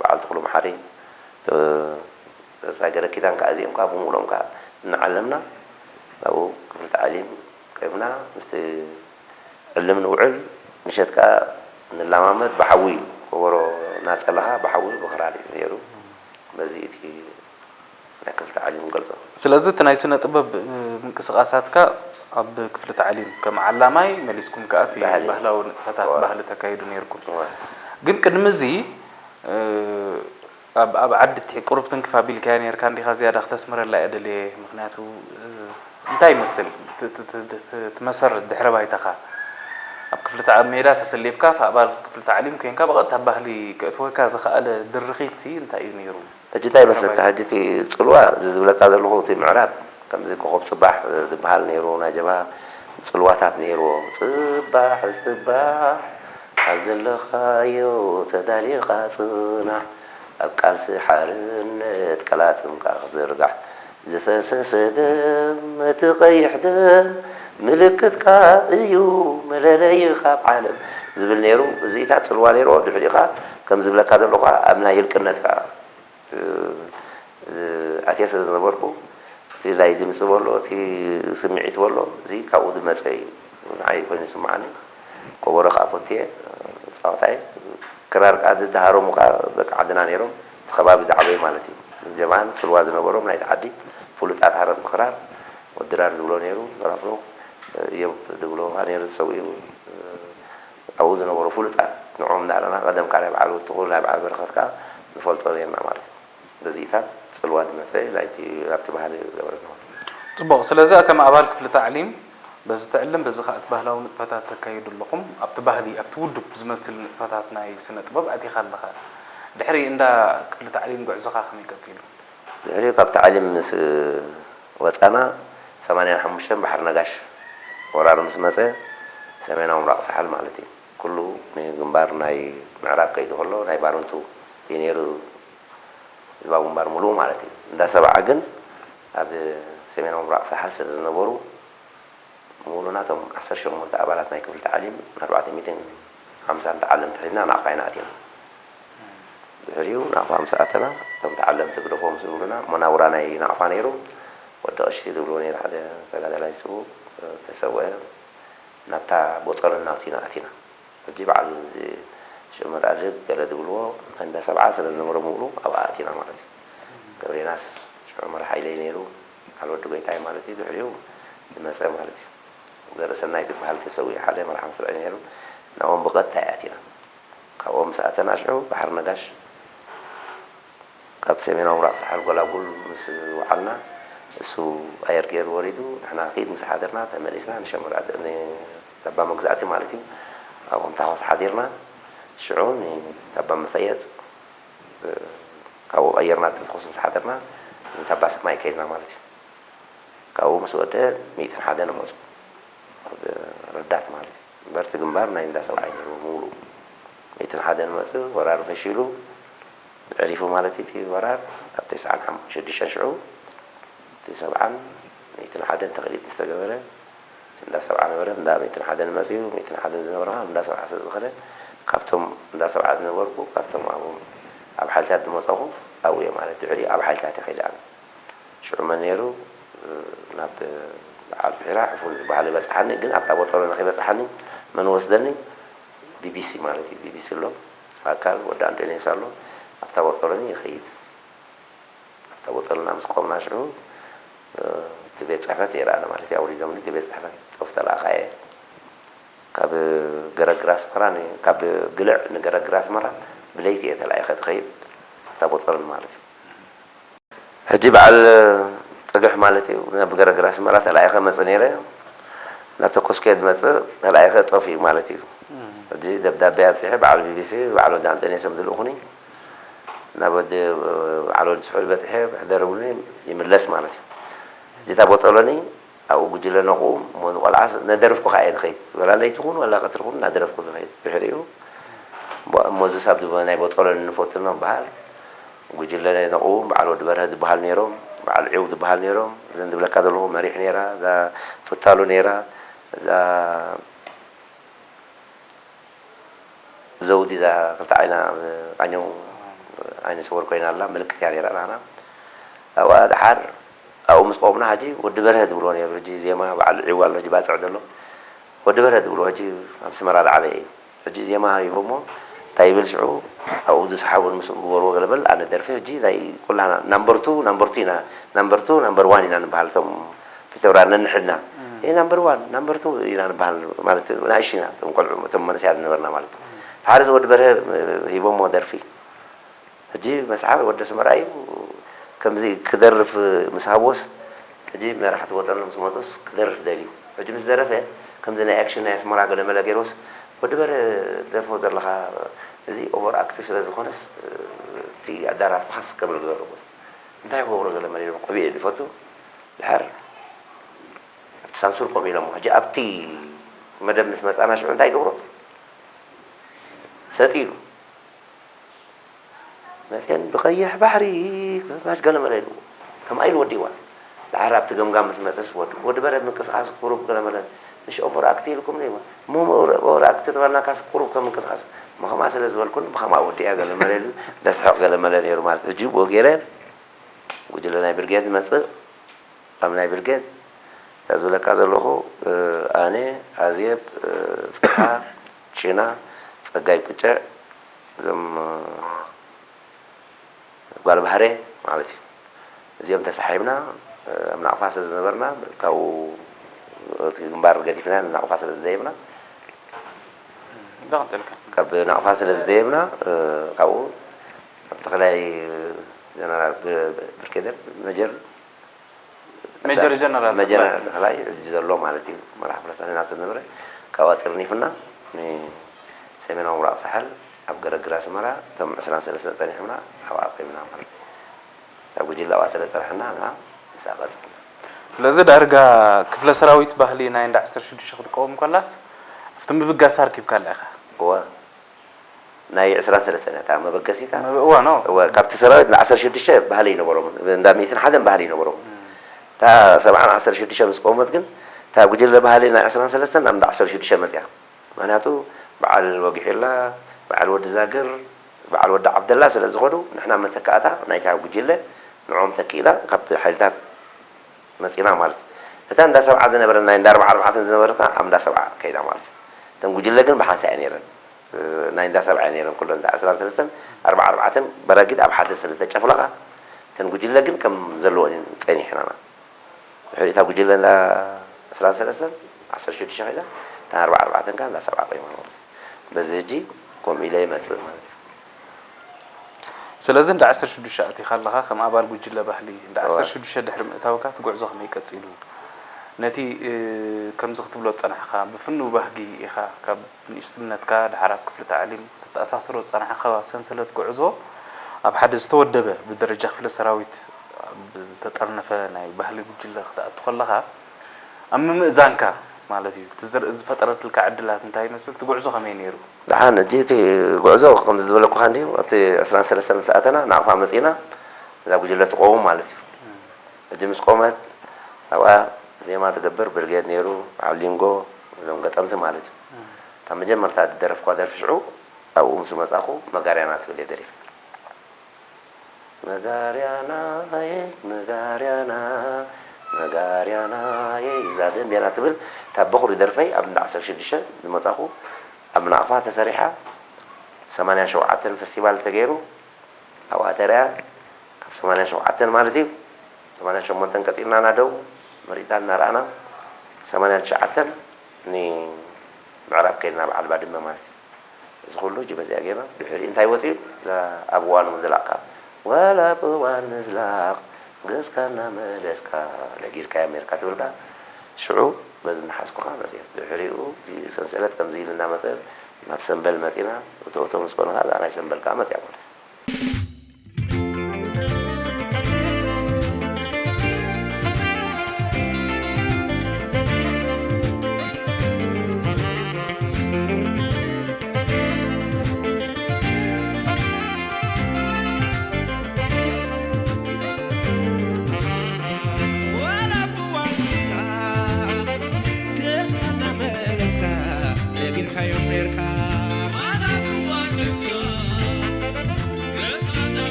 በዓል ተኽሉ መሓሪ፣ ተ-፣ ተስፋይ ገረኪዳን ከኣ፣ እዚኦም ከኣ ብምሉኦም ከኣ እናዓለምና ናብኡ ክፍሊ ተዓሊም ቀይምና፣ ምስቲ ዕልም ንውዕል፣ ምሸት ከኣ ንለማመድ ብሓዊ፣ ከበሮ እናጸለኻ ብሓዊ ብኽራር እዩ ነይሩ። በዚ እቲ ናይ ክፍሊ ተዓሊም ንገልጾ። ስለዚ እቲ ናይ ስነ ጥበብ፣ እ፣ ምንቅስቓሳትካ ኣብ ክፍሊ ተዓሊም ከም ዓላማይ መሊስኩም ከኣ እቲ ባህሊ። ባህላዊ ንጥፈታት እወ። ባህሊ ተካይዱ ነይርኩም። እወ። ግን ቅድሚ እዚ፣ እ፣ ኣብ፣ ኣብ ዓዲ እቲ ቁሩብ ትንክፍ ኣቢልካያ ነይርካ እንዲኻ ዝያዳ ክተስምረላ እየ ደልየ። ምኽንያቱ፣ እ፣ እንታይ ይመስል እቲ፣ እቲ፣ እቲ፣ እቲ፣ እቲ መሰረት ድሕረ ባይታኻ? ኣብ ክፍሊ ተዓ-፣ ሜዳ ተሰሊፍካ፣ ኣባል ክፍሊ ተዓሊም ኮይንካ፣ ብቐጥታ ባህሊ ከእትወካ ዝኸኣለ ድርኺትሲ እንታይ እዩ ነይሩ? ሕጂ እንታይ ይመስለካ፣ ሕጂ እቲ ጽልዋ፣ እዚ ዝብለካ ዘለኹ፣ እቲ ምዕራብ፣ ከምዚ ኮኾብ ጽባሕ ዝበሃል ነይሩ፣ ናይ ጀብሃ ጽልዋታት ነይርዎ። ጽባሕ፣ ጽባሕ፣ ኣብ ዘለኻዮ ተዳሊኻ ጽናሕ፣ ኣብ ቃልሲ ሓርነት ቀላጽምካ ክትዝርጋሕ፣ ዝፈሰሰ ደም፣ እቲ ቀይሕ ደም፣ ምልክትካ እዩ፣ መለለይኻ ኣብ ዓለም፣ ዝብል ነይሩ። እዚታት ጽልዋ ነይርዎ። ድሕሪኡ ኸኣ፣ ከም ዝብለካ ዘለኹ፣ ኣብ ናይ ህልቅነት ከኣ፣ እ፣ እ፣ ኣትየ ስለ ዝነበርኩ፣ እቲ ናይ ድምጺ በሎ፣ እቲ ስምዒት በሎ፣ እዚ ካብኡ ዝመጸ እዩ። ንዓይ ኮይኑ ይስምዓኒ። ከበሮ ከኣ ፈትየ፣ ጻወታይ፣ ክራር ከኣ ዝደሃረሙ ከኣ ደቂ ዓድና ነይሮም፣ እቲ ከባቢ ዝዓበዩ ማለት እዩ። ጀብሃን ጽልዋ ዝነበሮም ናይቲ ዓዲ ፍሉጣት ሃረምቲ ክራር፣ ወዲ ድራር ዝብሎ ነይሩ፣ በራፍሮ፣ እዮብ ዝብሎ ከኣ ነይሩ፣ ዝሰውኡ፣ ኣብኡ ዝነበሩ ፍሉጣት፣ ንዕኦም እንዳኣለና፣ ቀደም ከኣ ናይ በዓል ወትኹ፣ ናይ በዓል በረኸት ከኣ ንፈልጦ ነይርና ማለት እዩ። በዚታት ጽልዋ ዝመጸ ናይቲ ኣብቲ ባህሊ ዝገበረና። ጽቡቕ። ስለዚ ከም ኣባል ክፍሊ ታዕሊም በዚ ትዕልም፣ በዚ ከኣ እቲ ባህላዊ ንጥፈታት ተካይዱ ኣለኹም። ኣብቲ ባህሊ፣ ኣብቲ ውዱብ ዝመስል ንጥፈታት ናይ ስነ ጥበብ ኣቲኻ ኣለኻ። ድሕሪ እንዳ ክፍሊ ታዕሊም ጉዕዞኻ ከመይ ቀጺሉ? ድሕሪ ካብ ታዕሊም ምስ ወጻና፣ ሰማንያን ሓሙሽተን ባሕሪ ነጋሽ ወራር ምስ መጸ፣ ሰሜናዊ ምብራቕ ሳሕል ማለት እዩ። ኩሉ ንግንባር ናይ ምዕራብ ከይዱ ከሎ፣ ናይ ባረንቱ እዩ ነይሩ። ህዝባዊ ግንባር ሙሉእ ማለት እዩ። እንዳ ሰብዓ ግን ኣብ ሰሜናዊ ምብራቕ ሳሕል ስለ ዝነበሩ፣ ሙሉእ ናቶም ዓሰርተ ሸሞንተ ኣባላት ናይ ክፍሊ ታዕሊም፣ ኣርባዕተ ሚእትን ሓምሳን ተዓለምቲ ሒዝና ናቕፋ ኢና ኣቲና። ድሕሪኡ ናቕፋ ምስ ኣተና፣ እቶም ተዓለምቲ ግደፎም ዝብሉና፣ መናውራ ናይ ናቕፋ ነይሩ። ወዲ ቀሺ ዝብልዎ ነይሩ፣ ሓደ ተጋዳላይ ስቡ ተሰውአ። ናብታ ቦጸሎን ናቱ ኢና ኣቲና። ሕጂ በዓል እዚ ሽዑ መርኣድግ ገለ ዝብልዎ፣ እንዳ ሰብዓ ስለ ዝነበረ ምብሉ ኣብኣ ኣቲና ማለት እዩ። ገብሬናስ ሽዑ መራሓይለይ ነይሩ፣ በዓል ወዲ ጎይታይ ማለት እዩ፣ ድሕሪኡ ዝመጸ ማለት እዩ። ዘርእሰናይ ዝበሃል ተሰዊኡ፣ ሓደ መርሓ መስርዒ ነይሩ፣ ናብኦም ብቐጥታ እያ ኣቲና። ካብኦም ምስ ኣተና ሽዑ ባሕሪ ነጋሽ ካብ ሰሜናዊ ምብራቕ ሳሕል ጎላጉል ምስ ወዓልና፣ እሱ ኣየር ገይሩ ወሪዱ፣ ንሕና ኪድ ምስ ሓደርና፣ ተመሊስና ንሸመል ኣደ-፣ ን-፣ ተባ መግዛእቲ ማለት እዩ። ኣብኦም ታኾስ ሓዲርና፣ ሽዑ ንተባ መፈየጥ፣ እ፣ ካብኡ ቀይርና ተተኾስ ምስ ሓደርና፣ ንተባ ሰማይ ከይድና ማለት እዩ። ካብኡ ምስ ወደ፣ ሚእትን ሓደን መጹ። ኣብ ረዳት ማለት እዩ። እምበር እቲ ግንባር ናይ እንዳ ሰብዓ እዩ ነይሩ ሙሉ። ሚእትን ሓደን መጽኡ፣ ወራር ፈሺሉ፣ ዕሪፉ ማለት እዩ እቲ ወራር። ኣብ ተስዓን ሓሙሽተን ሽዑ፣ እቲ ሰብዓን ሚእትን ሓደን ተኽሊል ዝተገበረ፣ እቲ እንዳ ሰብዓ ነበረ፣ እንዳ ሚእትን ሓደን መጽኡ፣ ሚእትን ሓደን ዝነበረ ከዓ እንዳ ሰብዓ ስለ ዝኸደ፣ ካብቶም እንዳ ሰብዓ ዝነበርኩ፣ ካብቶም ኣብኡ ኣብ ሓይልታት ዝመጸኹ ኣብኡ እየ ማለት፣ ድሕሪኡ ኣብ ሓይልታት እየ ከይደ ኣነ። ሽዑ መን ነይሩ? ናብ በዓል ፍሒራ ሕፉን ዝበሃል ይበጽሓኒ፣ ግን ኣብታ ቦጦሎኒ ከይበጽሓኒ መን ወስደኒ? ቢቢሲ ማለት እዩ። ቢቢሲ ኣሎ፣ ኣካል ወዲ ኣንጦንዮስ ኣሎ፣ ኣብታ ቦጦሎኒ ይኸይድ። ኣብታ ቦጦሎና ምስ ቆምና ሽዑ፣ እ፣ እቲ ቤት ጽሕፈት የርኣና ማለት እዩ። ኣውሪዶምኒ እቲ ቤት ጽሕፈት፣ ጽሑፍ ተላእካ እየ። ካብ ገረግር ኣስመራ ን-፣ ካብ ግልዕ ንገረግር ኣስመራ ብለይቲ እየ ተላኢኸ ዝኸይድ፣ ኣብታ ቦጦሎኒ ማለት እዩ። ሕጂ በዓል ጽግሕ ማለት እዩ፣ ናብ ገረግር ኣስመራ ተላኢኸ መጽእ ነይረ። እናተኮስኩ እየ ዝመጽእ፣ ተላኢኸ ጠፊኡ ማለት እዩ። እም። ሕጂ ደብዳቤ ኣብጺሐ፣ በዓል ቢቢሲ፣ በዓል ወዲ ኣንጠንዮስ እዮም ዝልእኹኒ። ናብ ወዲ በዓል ወዲ ስሑል በፂሐ ሕደርብሉኒ ይምለስ ማለት እዩ። እዚ እታ ቦጦሎኒ ኣብኡ ጉጅለ ነቑ። እሞ እዚ ቆልዓስ ነደርፍኩ ከዓ እየ ዝኸይድ፣ ወላ ለይቲ ኹን ወላ ቀትሪ ኹን እናደረፍኩ ዝኸይድ። ድሕሪኡ እሞ እዚ ሳብ ናይ ቦጦሎኒ ንፈቱ ነው በሃል ጉጅለ ነቑ። በዓል ወዲ በርሀ ዝበሃል ነይሮም፣ በዓል ዒው ዝበሃል ነይሮም። እዘን ዝብለካ ዘለኹ መሪሕ ነይራ፣ እዛ ፍታሉ ነይራ፣ እዛ ዘውዲ እዛ ክልተ ዓይና ቃኘው ዓይነ ስውር ኮይና ኣላ፣ ምልክት እያ ነይራ ናህና። ኣብኣ ደሓር ኣብኡ ምስ ቆምና ሕጂ ወዲ በርሀ ዝብልዎ ነይሩ። ሕጂ ዜማ በዓል ዒው ኣሎ ሕጂ ባፅዕ ዘሎ ወዲ በርሀ ዝብልዎ ሕጂ ኣብ ኣስመራ ዝዓበየ እዩ። ሕጂ ዜማ ሂቦሞ እንታይ ይብል ሽዑ ኣብኡ ዝሰሓቡን ምስኡ ግበርዎ ገለ በል ኣነ ደርፊ ሕጂ ናይ ኩላና ናምበር ቱ ናምበር ቱ ኢና ናምበር ቱ ናምበር ዋን ኢና ንበሃል እቶም ፊተውራ ነንሕድና ይህ ናምበር ዋን ናምበር ቱ ኢና ንበሃል ማለት ንኣሽቱ ኢና እቶም ቆልዑ እቶም መንእሰያት ዝነበርና ማለት ሓደ እዚ ወዲ በርሀ ሂቦሞ ደርፊ ሕጂ መስሓብ ወዲ ኣስመራ እዩ ከምዚ ክደርፍ ምስ ሃቦስ ሕጂ መራሕቲ ወጠኖም ዝመጡስ ክደርፍ ደልዩ ሕጂ ምስ ደረፈ ከምዚ ናይ ኣክሽን ናይ ኣስመራ ገለመለ ገይሮስ ወዲ በርሀ ደርፎ ዘለኻ እዚ ኦቨር ኣክት ስለ ዝኾነስ እቲ ኣዳራርፍኻስ ከብል ዘለዎ እንታይ ክገብሮ ገለመለ ኢሉ ቆቢዕ ዝፈቱ ድሓር ኣብቲ ሳንሱር ከምኡ ኢሎሞ ሕጂ ኣብቲ መደብ ምስ መፃና ሽዑ እንታይ ይገብሮ ሰጥ ኢሉ መፅየን ብቐይሕ ባሕሪ ክፍፋሽ ገለመለ ኢሉ ከምኣ ኢሉ ወዲእዋ ድሓር ኣብቲ ገምጋም ምስ መፀስ ወዲ ወዲ በረድ ምንቅስቃስ ቁሩብ ገለመለ ምሽ ኦቨር ኣክት ኢልኩም ነይዋ እሞ ኦቨር ኣክት ተበልናካስ ቁሩብ ከም ምንቅስቃስ ምኸማ ስለ ዝበልኩን ብኸማ ወዲያ ገለመለ ኢሉ ደስሕቕ ገለመለ ነይሩ ማለት ሕጂ ብኡ ገይረ ጉጅለ ናይ ብርጌድ ንመፅእ ኣብ ናይ ብርጌድ እታ ዝብለካ ዘለኹ ኣነ ኣዜብ ፅሓ ቺና ፀጋይ ቁጨዕ እዞም ጓል ባህረ ማለት እዩ እዚኦም ተሳሒብና ኣብ ናቕፋ ስለ ዝነበርና ካብኡ እቲ ግንባር ገዲፍና ናቕፋ ስለ ዝደየብና ካብ ናቕፋ ስለ ዝደየብና ካብኡ ኣብ ተኽላይ ጀነራል ብርጌደር መጀር ሜጀር ጀነራል መጀር ተኽላይ ሕጂ ዘሎ ማለት እዩ መራሕ ፍረሳኒ ናቶ ዝነበረ ካብኣ ጥርኒፍና ንሰሜናዊ ምብራቕ ሳሕል ኣብ ገረግር ኣስመራ እቶም ዕስራን ሰለስተን ፀኒሖምና ኣብኣ ቆይምና ማለት እዩ እታ ጉጅለ ኣብኣ ስለ ፀንሐና ንዓ ምስኣ ቀፅልና ስለዚ ዳርጋ ክፍለ ሰራዊት ባህሊ ናይ እንዳ ዓሰርተ ሽዱሽተ ክትቀውም ከላስ ኣብቲ ምብጋስ ኣርኪብካ ኣላ ኢኻ እወ ናይ ዕስራን ሰለስተን እታ መበገሲታ እዋ ነው እወ ካብቲ ሰራዊት ንዓሰርተ ሽዱሽተ ባህሊ ኣይነበሮምን እንዳ ሚእትን ሓደን ባህሊ ኣይነበሮምን እታ ሰብዓን ዓሰርተ ሽዱሽተ ምስ ቆመት ግን እታ ጉጅለ ባህሊ ናይ ዕስራን ሰለስተን ናብ እንዳ ዓሰርተ ሽዱሽተ መፅያ ምክንያቱ በዓል ወጊሒላ በዓል ወዲ ዛግር በዓል ወዲ ዓብደላ ስለ ዝኸዱ ንሕና መተካእታ ናይታ ጉጅለ ንዕኦም ተኪእና ካብ ሓይልታት መፂና ማለት እዩ እታ እንዳ ሰብዓ ዝነበረ ናይ እንዳ ኣርባዓ ኣርባዕተን ዝነበረት ከዓ ኣብ እንዳ ሰብዓ ከይዳ ማለት እዩ እተን ጉጅለ ግን ብሓንሳ እየ ነይረን ናይ እንዳ ሰብዓ እየ ነይረን ኩለን እዛ ዕስራን ሰለስተን ኣርባዓ ኣርባዕተን በረጊት ኣብ ሓደ ስለ ዝተጨፍለኻ እተን ጉጅለ ግን ከም ዘለዎን ጸኒሕናና ድሕሪ እታ ጉጅለ እንዳ ዕስራን ሰለስተን ዓሰርተ ሽዱሽተ ከይዳ እታ ኣርባዓ ኣርባዕተን ከዓ እንዳ ሰብዓ ቆይማ ማለት እዩ በዚ ሕጂ ከምኡ ኢለ ይመፅእ ማለት እዩ ስለዚ እንዳ ዓሰርተ ሽዱሽተ ኣቲኻ ኣለኻ ከም ኣባል ጉጅለ ባህሊ እንዳ ዓሰርተ ሽዱሽተ ድሕሪ ምእታውካ እቲ ጉዕዞ ከመይ ቀፂሉ ነቲ ከምዚ ክትብሎ ዝፀናሕኻ ብፍኑው ባህጊ ኢኻ ካብ ንእሽትነትካ ድሓር ኣብ ክፍሊ ታዕሊም ተተኣሳስሮ ዝፀናሕኻ ሰንሰለት ጉዕዞ ኣብ ሓደ ዝተወደበ ብደረጃ ክፍለ ሰራዊት ኣብ ዝተጠርነፈ ናይ ባህሊ ጉጅለ ክትኣቱ ከለኻ ኣብ ምምእዛንካ ማለት እዩ እቲ ዝርኢ ዝፈጠረትልካ ዕድላት እንታይ ይመስል እቲ ጉዕዞ ከመይ ነይሩ ደሓን ሕጂ እቲ ጉዕዞ ከምዚ ዝበለኩኻ እንድዩ ኣብቲ ዕስራን ሰለስተን ምስ ኣተና ናቕፋ መፂእና እዛ ጉጅለ ትቆውም ማለት እዩ ሕጂ ምስ ቆመት ኣብኣ ዜማ ትገብር ብርጌድ ነይሩ በዓል ሊንጎ እዞም ገጠምቲ ማለት እዩ እታ መጀመርታ ዝደረፍኳ ደርፊ ሽዑ ኣብኡ ምስ መፃኹ መጋርያና ትብል እየ ደሪፈ መጋርያናየ መጋርያና መጋርያናየ እዛ ደንብያና ትብል እታ በኹሪ ደርፈይ ኣብ እንዳ ዓሰርተ ሽዱሽተ ዝመፃኹ ኣብ ናቕፋ ተሰሪሓ ሰማንያን ሸውዓተን ፈስቲቫል ተገይሩ ኣብኣ ተሪኣ ካብ ሰማንያን ሸውዓተን ማለት እዩ ሰማንያን ሸሞንተን ቀፂልና ናደው መሪፃ እናረኣና ሰማንያን ትሽዓተን ንምዕራብ ከይድና በዓል ባድመ ማለት እዩ እዚ ኩሉ ጅበዚኣ ጌርና ድሕሪ እንታይ ወፂኡ እዛ ኣብ እዋኑ ምዝላቕካ ወላ ብእዋን ምዝላቕ ገዝካ እናመለስካ ለጊርካዮም ነርካ ትብል ከዓ ሽዑ በዚ እናሓዝኩኻ መፅኤ ድሕሪኡ እቲ ሰንሰለት ከምዚ ኢሉ እናመፀ ናብ ሰንበል መፂና እቶ እቶ ምስ ኮነ ከዓ እዛ ናይ ሰንበል ከዓ መፅያ ማለት እዩ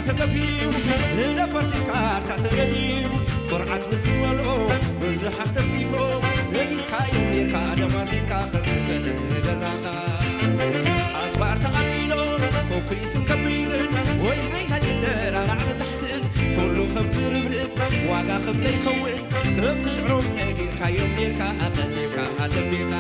ተገፊፉ፣ ንነፈርቲ ካርታ ተነዲፉ፣ ኩርዓት ብዝመልኦ ብዙሕ ኣኽተፍቲፎ፣ ነጊርካዮም ኔርካ ደማሲስካ ከም ትመለስ ንገዛኻ። ኣጽዋር ተቐቢሎ፣ ኮኩይስን ከቢድን፣ ወይ ሓይላ ጀደራ ላዕሊ ታሕትን፣ ኩሉ ከም ዝርብርብ ዋጋ ከም ዘይከውን፣ ከም ትሽዕሮም ነጊርካዮም ኔርካ ኣቐዲምካ ኣተንቢኻ።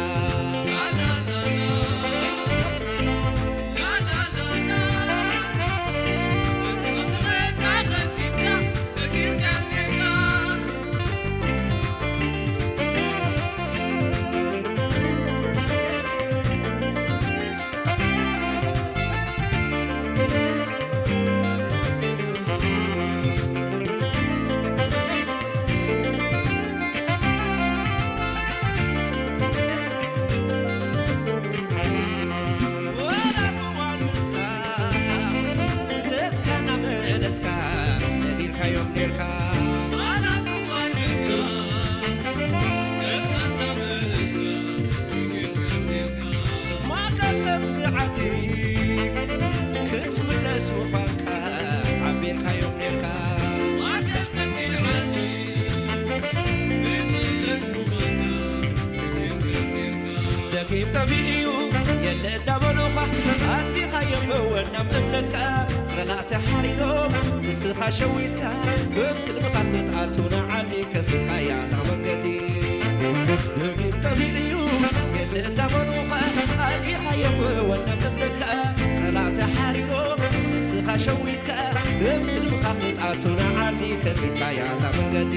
ማእከል ከምዚ ዓዲ ክትምለስ ምዃንካ ሓቢርካዮም ኔርካ። ማእከል ከምዚ ዓዲ ክትምለስ ምዃንካ ሓቢርካዮም ኔርካ። ደጊም ጠፊኡ የለ እንዳበሉኻ ኣጥፊኻዮም ብወናም እምነትካ። ጸላእቲ ሓሪሮም ንስኻ ሸዊትካ ከም ትልምኻ ክትኣቱ ንዓዲ ከፊትካያ እታ መንገዲ። ደጊም ጠፊኡ እዩ የለ እንዳበሉኻ ኣጥፊኻዮም ብወናም እምነትካ። ጸላእቲ ሓሪሮም ንስኻ ሸዊትካ ከም ትልምኻ ክትኣቱ ንዓዲ ከፊትካያ እታ መንገዲ።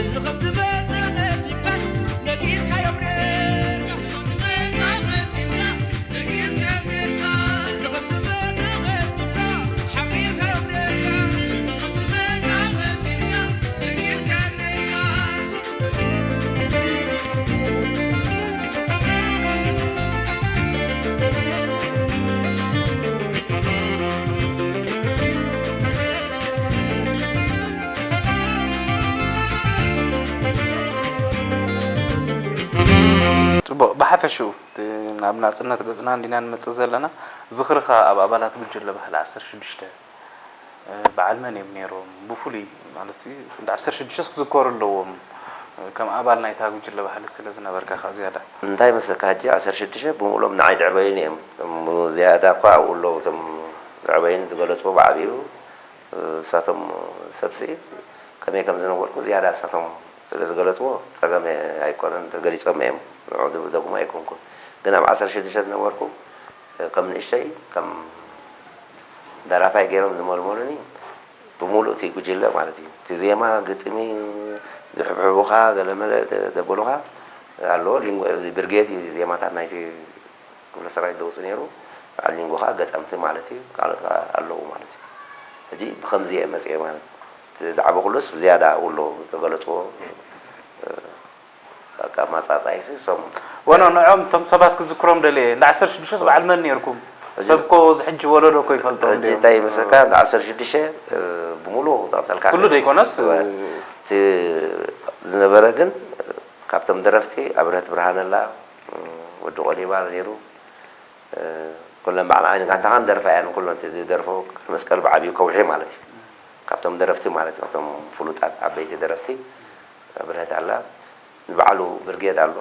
እዚ ከም ዝበለ ቀዲምካስ ነጊርካዮም ነርካ። ጽቡቕ፣ ብሓፈሽኡ እቲ ናብ ናጽነት ገጽና እንዲና ንመጽእ ዘለና። ዝኽርኻ ኣብ ኣባላት ጉጅለ ባህሊ ዓሰርተ ሽዱሽተ፣ እ፣ በዓል መን እዮም ነይሮም? ብፍሉይ ማለትሲ፣ እንዳ ዓሰርተ ሽዱሽተ ክዝከሩ ኣለዎም፣ እ፣ ከም ኣባል ናይታ ጉጅለ ባህሊ ስለ ዝነበርካ ከኣ ዝያዳ። እንታይ መሰልካ፣ ሕጂ ዓሰርተ ሽዱሽተ ብምሉኦም ንዓይ ድዕበዩኒ እዮም። እሞ ዝያዳ እኳ ኣብኡ ኣለዉ፣ እቶም ድዕበዩኒ ዝገለጽዎ ብዓቢኡ፣ እ፣ እሳቶም ሰብሲ ከመይ ከም ዝነበርኩ ዝያዳ እሳቶም ስለ ዝገለጽዎ ጸገም ኣይኮነን፣ ተገሊጾም እዮም። ንዕኡ ዝደግሞ ኣይኮንኩን። ግን ኣብ ዓሰርተ ሽዱሽተ ዝነበርኩ፣ እ፣ ከም ንእሽተይ፣ ከም ደራፋይ ገይሮም ዝመልመሉኒ ብምሉእ እቲ ጉጅለ ማለት እዩ። እቲ ዜማ፣ ግጥሚ፣ ዝሕብሕቡኻ፣ ገለመለ ደ-፣ ደበሉኻ ኣሎ። ሊንጎ-፣ እዚ ብርጌድ እዩ፣ እዚ ዜማታት ናይቲ ክፍለ ሰራዊት ዘውጽእ ነይሩ። በዓል ሊንጎ ኸኣ ገጠምቲ ማለት እዩ። ካልኦት ከኣ ኣለዉ ማለት እዩ። ሕጂ ብኸምዚ እየ መጽየ ማለት እዩ። እቲ ዝዓበኹሉስ ብዝያዳ ኣብኡ ኣሎ ዝተገለጽዎ፣ እ፣ በቃ፣ ኣመጻጽኣይሲ እሶም። ወኖ፣ ንዖም እቶም ሰባት ክዝክሮም ደልየ። እንዳ ዓሰርተ ሽዱሽተ በዓል መን ነይርኩም? እዚ ሰብ እኮ፣ እዚ ሕጂ ወለዶ እኮ ይፈልጦም ሕጂ ድዮም? እንታይ ይመስለካ፣ እንዳ ዓሰርተ ሽዱሽተ፣ እ፣ ብምሉኡ ክጠቕሰልካ ኩሉ ዘይኮነስ፣ እወ። እ፣ እቲ ዝነበረ ግን፣ እ፣ ካብቶም ደረፍቲ ኣብርሀት ብርሃነ ኣላ፣ እ፣ ወዲ ቆሊባ ነይሩ። እ፣ ኩለን በዓል ዓይኒ ጋንታኻ ንደርፋ እየን፣ ኩለን እቲ ዝደርፎ መስቀል ብዓብዩ ከውሒ ማለት እዩ። ካብቶም ደረፍቲ ማለት እዩ፣ ካብቶም ፍሉጣት ዓበይቲ ደረፍቲ ኣብርሀት ኣላ፣ ንበዓሉ ብርጌድ ኣሎ።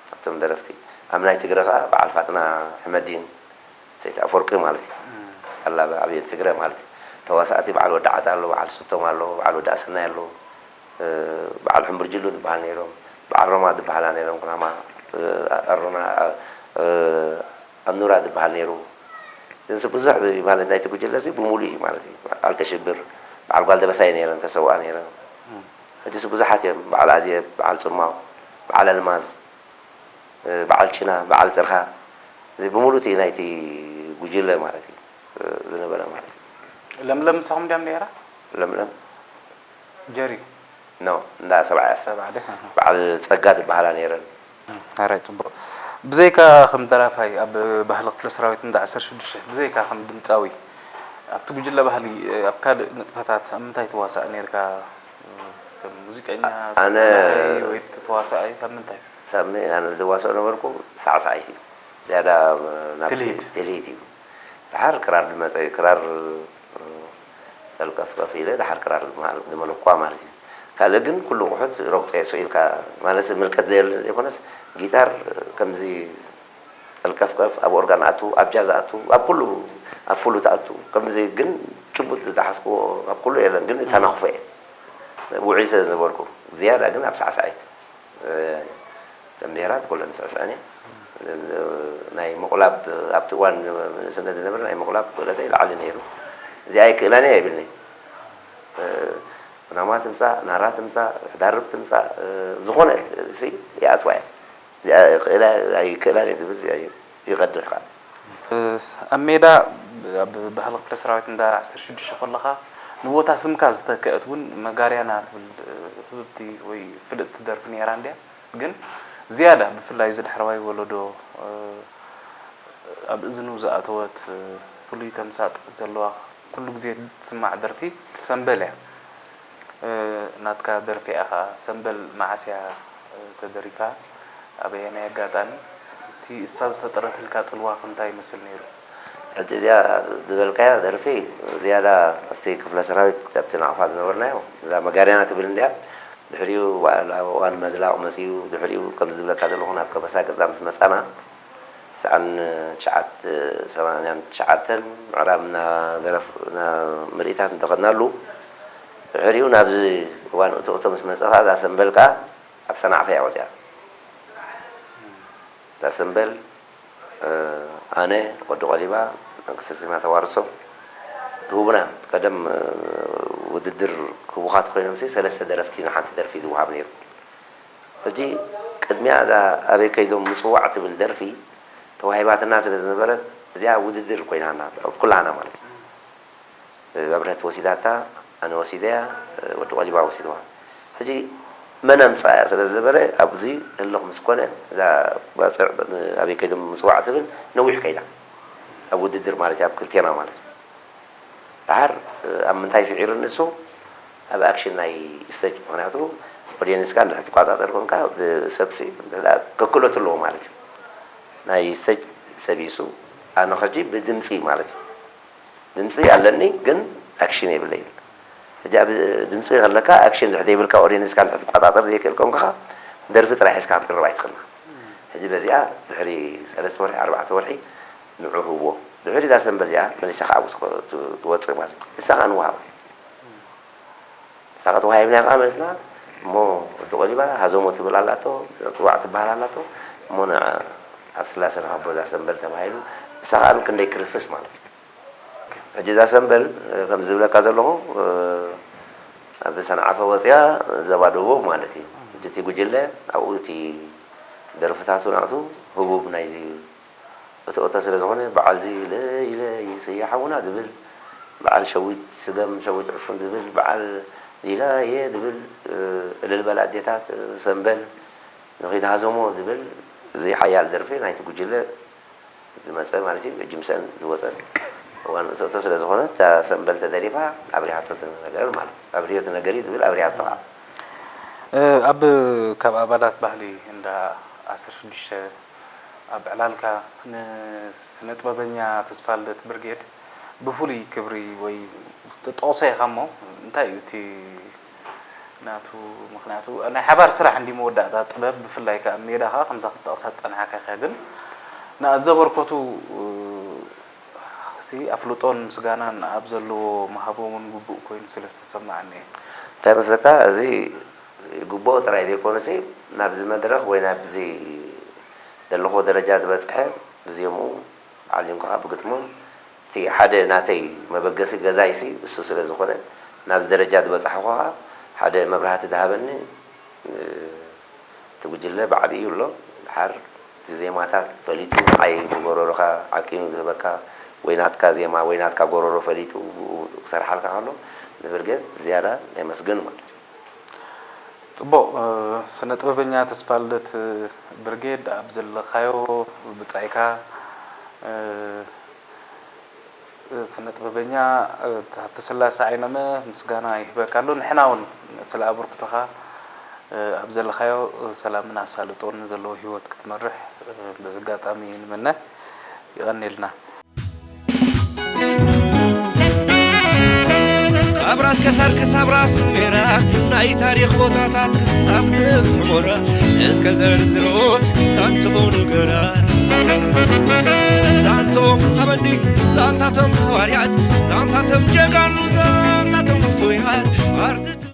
ካብቶም ደረፍቲ ኣብ ናይ ትግረ ኸኣ በዓል ፋጥና ሕመዲን፣ ሰይቲ ኣፈወርቂ ማለት እዩ። እም። ኣላ ብዓብየት ትግረ ማለት እዩ። ተዋሳእቲ በዓል ወዲ ዓጣ ኣሎ፣ በዓል ስቶም ኣሎ፣ በዓል ወዲ ኣሰናይ ኣሎ። እ፣ በዓል ሕምብርጅሉ ዝበሃል ነይሮም፣ በዓል ሮማ ዝበሃላ ነይሮም፣ ኩናማ ኣሮና ኣኑራ ዝበሃል ነይሩ። እዚ ብዙሕ ማለት ናይቲ ጉጅለ እዚ ብምሉእ እዩ ማለት እዩ። በዓል ከሽብር፣ በዓል ጓል ደበሳይ ነይረን፣ ተሰውኣ ነይረን። ሕጂስ ብዙሓት እዮም። በዓል ኣዜብ፣ በዓል ጽማው፣ በዓል ኣልማዝ፣ በዓል ቺና፣ በዓል ጽርኻ፣ እዚ ብምሉእ እቲ ናይቲ ጉጅለ ማለት እዩ ዝነበረ ማለት እዩ። ለምለም ምሳኹም ድያም ነይራ? ለምለም ጀሪ ኖ እንዳ ሰብዓ እያ። ሰብዓ ድያ? ኣሃ። በዓል ጸጋ ዝበሃላ ነይረን። ኣራይ ጽቡቕ። ብዘይካ ከም ደራፋይ ኣብ ባህሊ ክፍለ ሰራዊት እንዳ ዓሰርተ ሽዱሽተ፣ ብዘይካ ከም ድምጻዊ ኣብቲ ጉጅለ ባህሊ ኣብ ካልእ ንጥፈታት ኣብ ምንታይ ትዋሳእ ነይርካ? ከም ሙዚቀኛ፣ ኣነ ሰሓናይ ወይ ተዋሳኣይ ኣብ ምንታይ? ሳሚ ኣነ ዝዋስኦ ነበርኩ ሳዕሳዒት እዩ። ዝያዳ ናብቲ ትልሂት። ትልሂት እዩ። ድሓር ክራር ዝመጸ እዩ። ክራር ጠልቀፍቀፍ ኢለ ድሓር ክራር ዝመሃል- ዝመለኳ ማለት እዩ። ካልእ ግን ኩሉ ኣቑሑት ረግጾ እየ ስቕ ኢልካ ማለት ምልከት ዘየለ ዘይኮነስ ጊታር ከምዚ ጠልቀፍቀፍ ኣብ ኦርጋን ኣቱ ኣብ ጃዝ ኣቱ ኣብ ኩሉ ኣብ ፍሉት ኣቱ ከምዚ ግን ጭቡጥ ዝደሓስክዎ ኣብ ኩሉ የለን ግን ተናኽፎ እየ። ውዑይ ስለ ዝነበርኩ ዝያዳ ግን ኣብ ሳዕሳዒት እተን ብሄራት ኩለን ዝስዕስዐን እየን። ናይ ምቑላብ ኣብቲ እዋን ንእስነት ዝነብር ናይ ምቑላብ ክእለተይ ላዕሊ ነይሩ። እዚኣ ኣይክእላን እየ ኣይብልን'የ። ኩናማ ትምጻእ፣ ናራ ትምጻእ፣ ሕዳርብ ትምጻእ ዝኾነ ሲ ይኣትዋ እየ። እዚኣ ይኽእላ ኣይክእላን እየ ዝብል እዚኣ ይቐድሕ ከኣ። ኣብ ሜዳ ኣብ ባህሊ ክፍለ ሰራዊት እንዳ ዓሰርተ ሽዱሽተ ከለኻ ንቦታ ስምካ ዝተክአት እውን መጋርያና ትብል ህብብቲ ወይ ፍልጥቲ ደርፊ ነይራ እንድያ። ግን ዝያዳ ብፍላይ እዚ ዳሕረዋይ ወለዶ ኣብ እዝኑ ዝኣተወት ፍሉይ ተምሳጥ ዘለዋ ኩሉ ግዜ ትስማዕ ደርፊ ሰምበል እያ። ናትካ ደርፊ እያ ኸዓ። ሰምበል መዓስ እያ ተደሪፋ? ኣበየናይ ኣጋጣሚ? እቲ እሳ ዝፈጠረትልካ ጽልዋ ኸ እንታይ ይመስል ነይሩ? ሕጂ እዚኣ ዝበልካያ ደርፊ ዝያዳ ኣብቲ ክፍለ ሰራዊት ኣብቲ ናቕፋ ዝነበርናዮ እዛ መጋርያና ትብል እንድያ። ድሕሪኡ ኣብ እዋን መዝላቕ መጺኡ ድሕሪኡ ከምዚ ዝብለካ ዘለኹ ናብ ከበሳ ገዛ ምስ መጻና ትስዓን ትሽዓተ ሰማንያን ትሽዓተን ምዕራብ እናደረፍ ምርኢታት እንተኸድናሉ ድሕሪኡ ናብዚ እዋን እቶ እቶ ምስ መጸ ከኣ እዛ ሰምበል ከኣ ኣብ ሰናዕፈ እያ ወጺኣ። እዛ ሰምበል ኣነ፣ ወዲ ቆሊባ፣ መንግስተ ሰማያት ተዋርሶ፣ ዝህቡና ቀደም ውድድር ክቡኻት ኮይኖምሲ ሰለስተ ደረፍቲ ንሓንቲ ደርፊ ዝወሃብ ነይሩ። ሕጂ ቅድሚያ እዛ ኣበይ ከይዶም ምጽዋዕ ትብል ደርፊ ተዋሂባትና ስለ ዝነበረት እዚኣ ውድድር ኮይናና ኩላና ማለት እዩ። ኣብርሀት ወሲዳታ፣ ኣነ ወሲደያ፣ ወዲ ቆሊባ ወሲድዋ። ሕጂ መን ኣምጻያ ስለ ዝነበረ ኣብዚ ህልኽ ምስ ኮነ እዛ ባጽዕ ኣበይ ከይዶም ምጽዋዕ ትብል ነዊሕ ከይዳ ኣብ ውድድር ማለት እዩ ኣብ ክልቴና ማለት እዩ። ደሓር ኣብ ምንታይ ስዒሩ ንሱ ኣብ ኣክሽን ናይ ስቴጅ ምክንያቱ ኦዲየንስካ እንድሕር ትቆጻጸር ኮንካ ብሰብሲ ከክእለቱ ኣለዎ ማለት እዩ ናይ ስቴጅ ሰቢሱ ኣነ ከጂ ብድምፂ ማለት እዩ ድምፂ ኣለኒ ግን ኣክሽን የብለይን። ሕጂ ኣብ ድምፂ ከለካ ኣክሽን ድሕር ዘይብልካ ኦዲየንስካ እንድሕር ትቆፃፀር ዘይክእል ኮንካ ደርፊ ጥራይ ሒዝካ ክትቅርብ ኣይትኽእልና። ሕጂ በዚኣ ድሕሪ ሰለስተ ወርሒ ኣርባዕተ ወርሒ ንዑ ህብዎ ድሕሪ እዛ ሰንበል እዚኣ መሊሳ ከዓ ኣብኡ ትወፅእ ማለት እዩ። ንሳ ከዓ ንወሃባ ንሳ ከተዋሂብና ከዓ መሊስና እሞ እቲ ቆሊባ ሃዞሞ ትብል ኣላቶ ፅዋዕ ትበሃል ኣላቶ እሞ ንዓ ኣብ ስላሰ ንሃቦ እዛ ሰንበል ተባሂሉ ንሳ ከዓ ክንደይ ክርፍስ ማለት እዩ። ሕጂ እዛ ሰንበል ከም ዝብለካ ዘለኹ ኣብ ሰንዓፈ ወፅያ ዘባ ደቡብ ማለት እዩ። ሕጂ እቲ ጉጅለ ኣብኡ እቲ ደርፍታቱ ናቱ ህቡብ ናይዚ እቶ እቶ ስለ ዝኾነ በዓል እዚ ኢለ ኢለ ይስየ ሓውና ዝብል በዓል ሸዊት ስገም ሸዊት ዕፉን ዝብል በዓል ኢለ እየ ዝብል እልል በል ኣዴታት ሰንበል ንኺድ ሃዞሞ ዝብል እዚ ሓያል ደርፊ ናይቲ ጉጅለ ዝመፀ ማለት እዩ። ሕጂ ምስአን ዝወፀ እዋን እቶ እቶ ስለ ዝኾነ እታ ሰንበል ተደሪፋ ኣብሪሃቶ ነገር ማለት ኣብሪዮ ነገር እዩ ዝብል ኣብሪሃቶ ከዓ ኣብ ካብ ኣባላት ባህሊ እንዳ ዓሰርተ ሽዱሽተ ኣብ ዕላልካ ንስነጥበበኛ ተስፋልደት ብርጌድ ብፍሉይ ክብሪ ወይ ትጠቕሶ ኢኻ እሞ እንታይ እዩ እቲ ናቱ ምኽንያቱ ናይ ሓባር ስራሕ እንዲ መወዳእታ ጥበብ ብፍላይ ከኣ ሜዳ ከኣ ከምዛ ክትጠቕሳ ዝጸንሓካ ኢኻ ግን ንኣዘበርከቱ ሲ ኣፍልጦን ምስጋናን ኣብ ዘለዎ ምሃቦም እውን ግቡእ ኮይኑ ስለ ዝተሰማዓኒ እየ። እንታይ መስለካ እዚ ግቡእ ጥራይ ዘይኮነሲ ናብዚ መድረኽ ወይ ናብዚ ዘለኹዎ ደረጃ ዝበፅሐ ብዜምኡ በዓል ሊንኮ ከዓ ብግጥሙን እቲ ሓደ ናተይ መበገሲ ገዛይሲ እሱ ስለ ዝኾነ ናብዚ ደረጃ ዝበፃሕኹ ከዓ ሓደ መብራህቲ ዝሃበኒ እቲ ጉጅለ ብዓብዩ ኣሎ። ድሓር እቲ ዜማታት ፈሊጡ ንዓይ ንጎረሮኻ ዓቂኑ ዝህበካ ወይ ናትካ ዜማ ወይ ናትካ ጎረሮ ፈሊጡ ብኡ ክሰርሓልካ ከሎ ንብርጌድ ዝያዳ የመስግን ማለት እዩ። ፅቡቕ። ስነ ጥበበኛ ተስፋልደት ብርጌድ፣ ኣብ ዘለኻዮ ብፃይካ ስነ ጥበበኛ ሃብተስላሰ ዓይነመ ምስጋና ይህበካ ኣሎ። ንሕና እውን ስለ ኣበርክቶኻ ኣብ ዘለኻዮ ሰላምን ኣሳልጦን ዘለዎ ህይወት ክትመርሕ በዚ ኣጋጣሚ ንምነ። ይቐንየልና። ካብ ራስ ከሳር ክሳብ ራስ ሜራ ናይ ታሪኽ ቦታታት ክሳብ ድፍዕ ሞራ እስከ ዘርዝሮ ዛንትኡ ንገራ ዛንትኦም ሃበኒ ዛንታቶም ሃዋርያት ዛንታቶም ጀጋኑ ዛንታቶም ክፉያት ኣርትት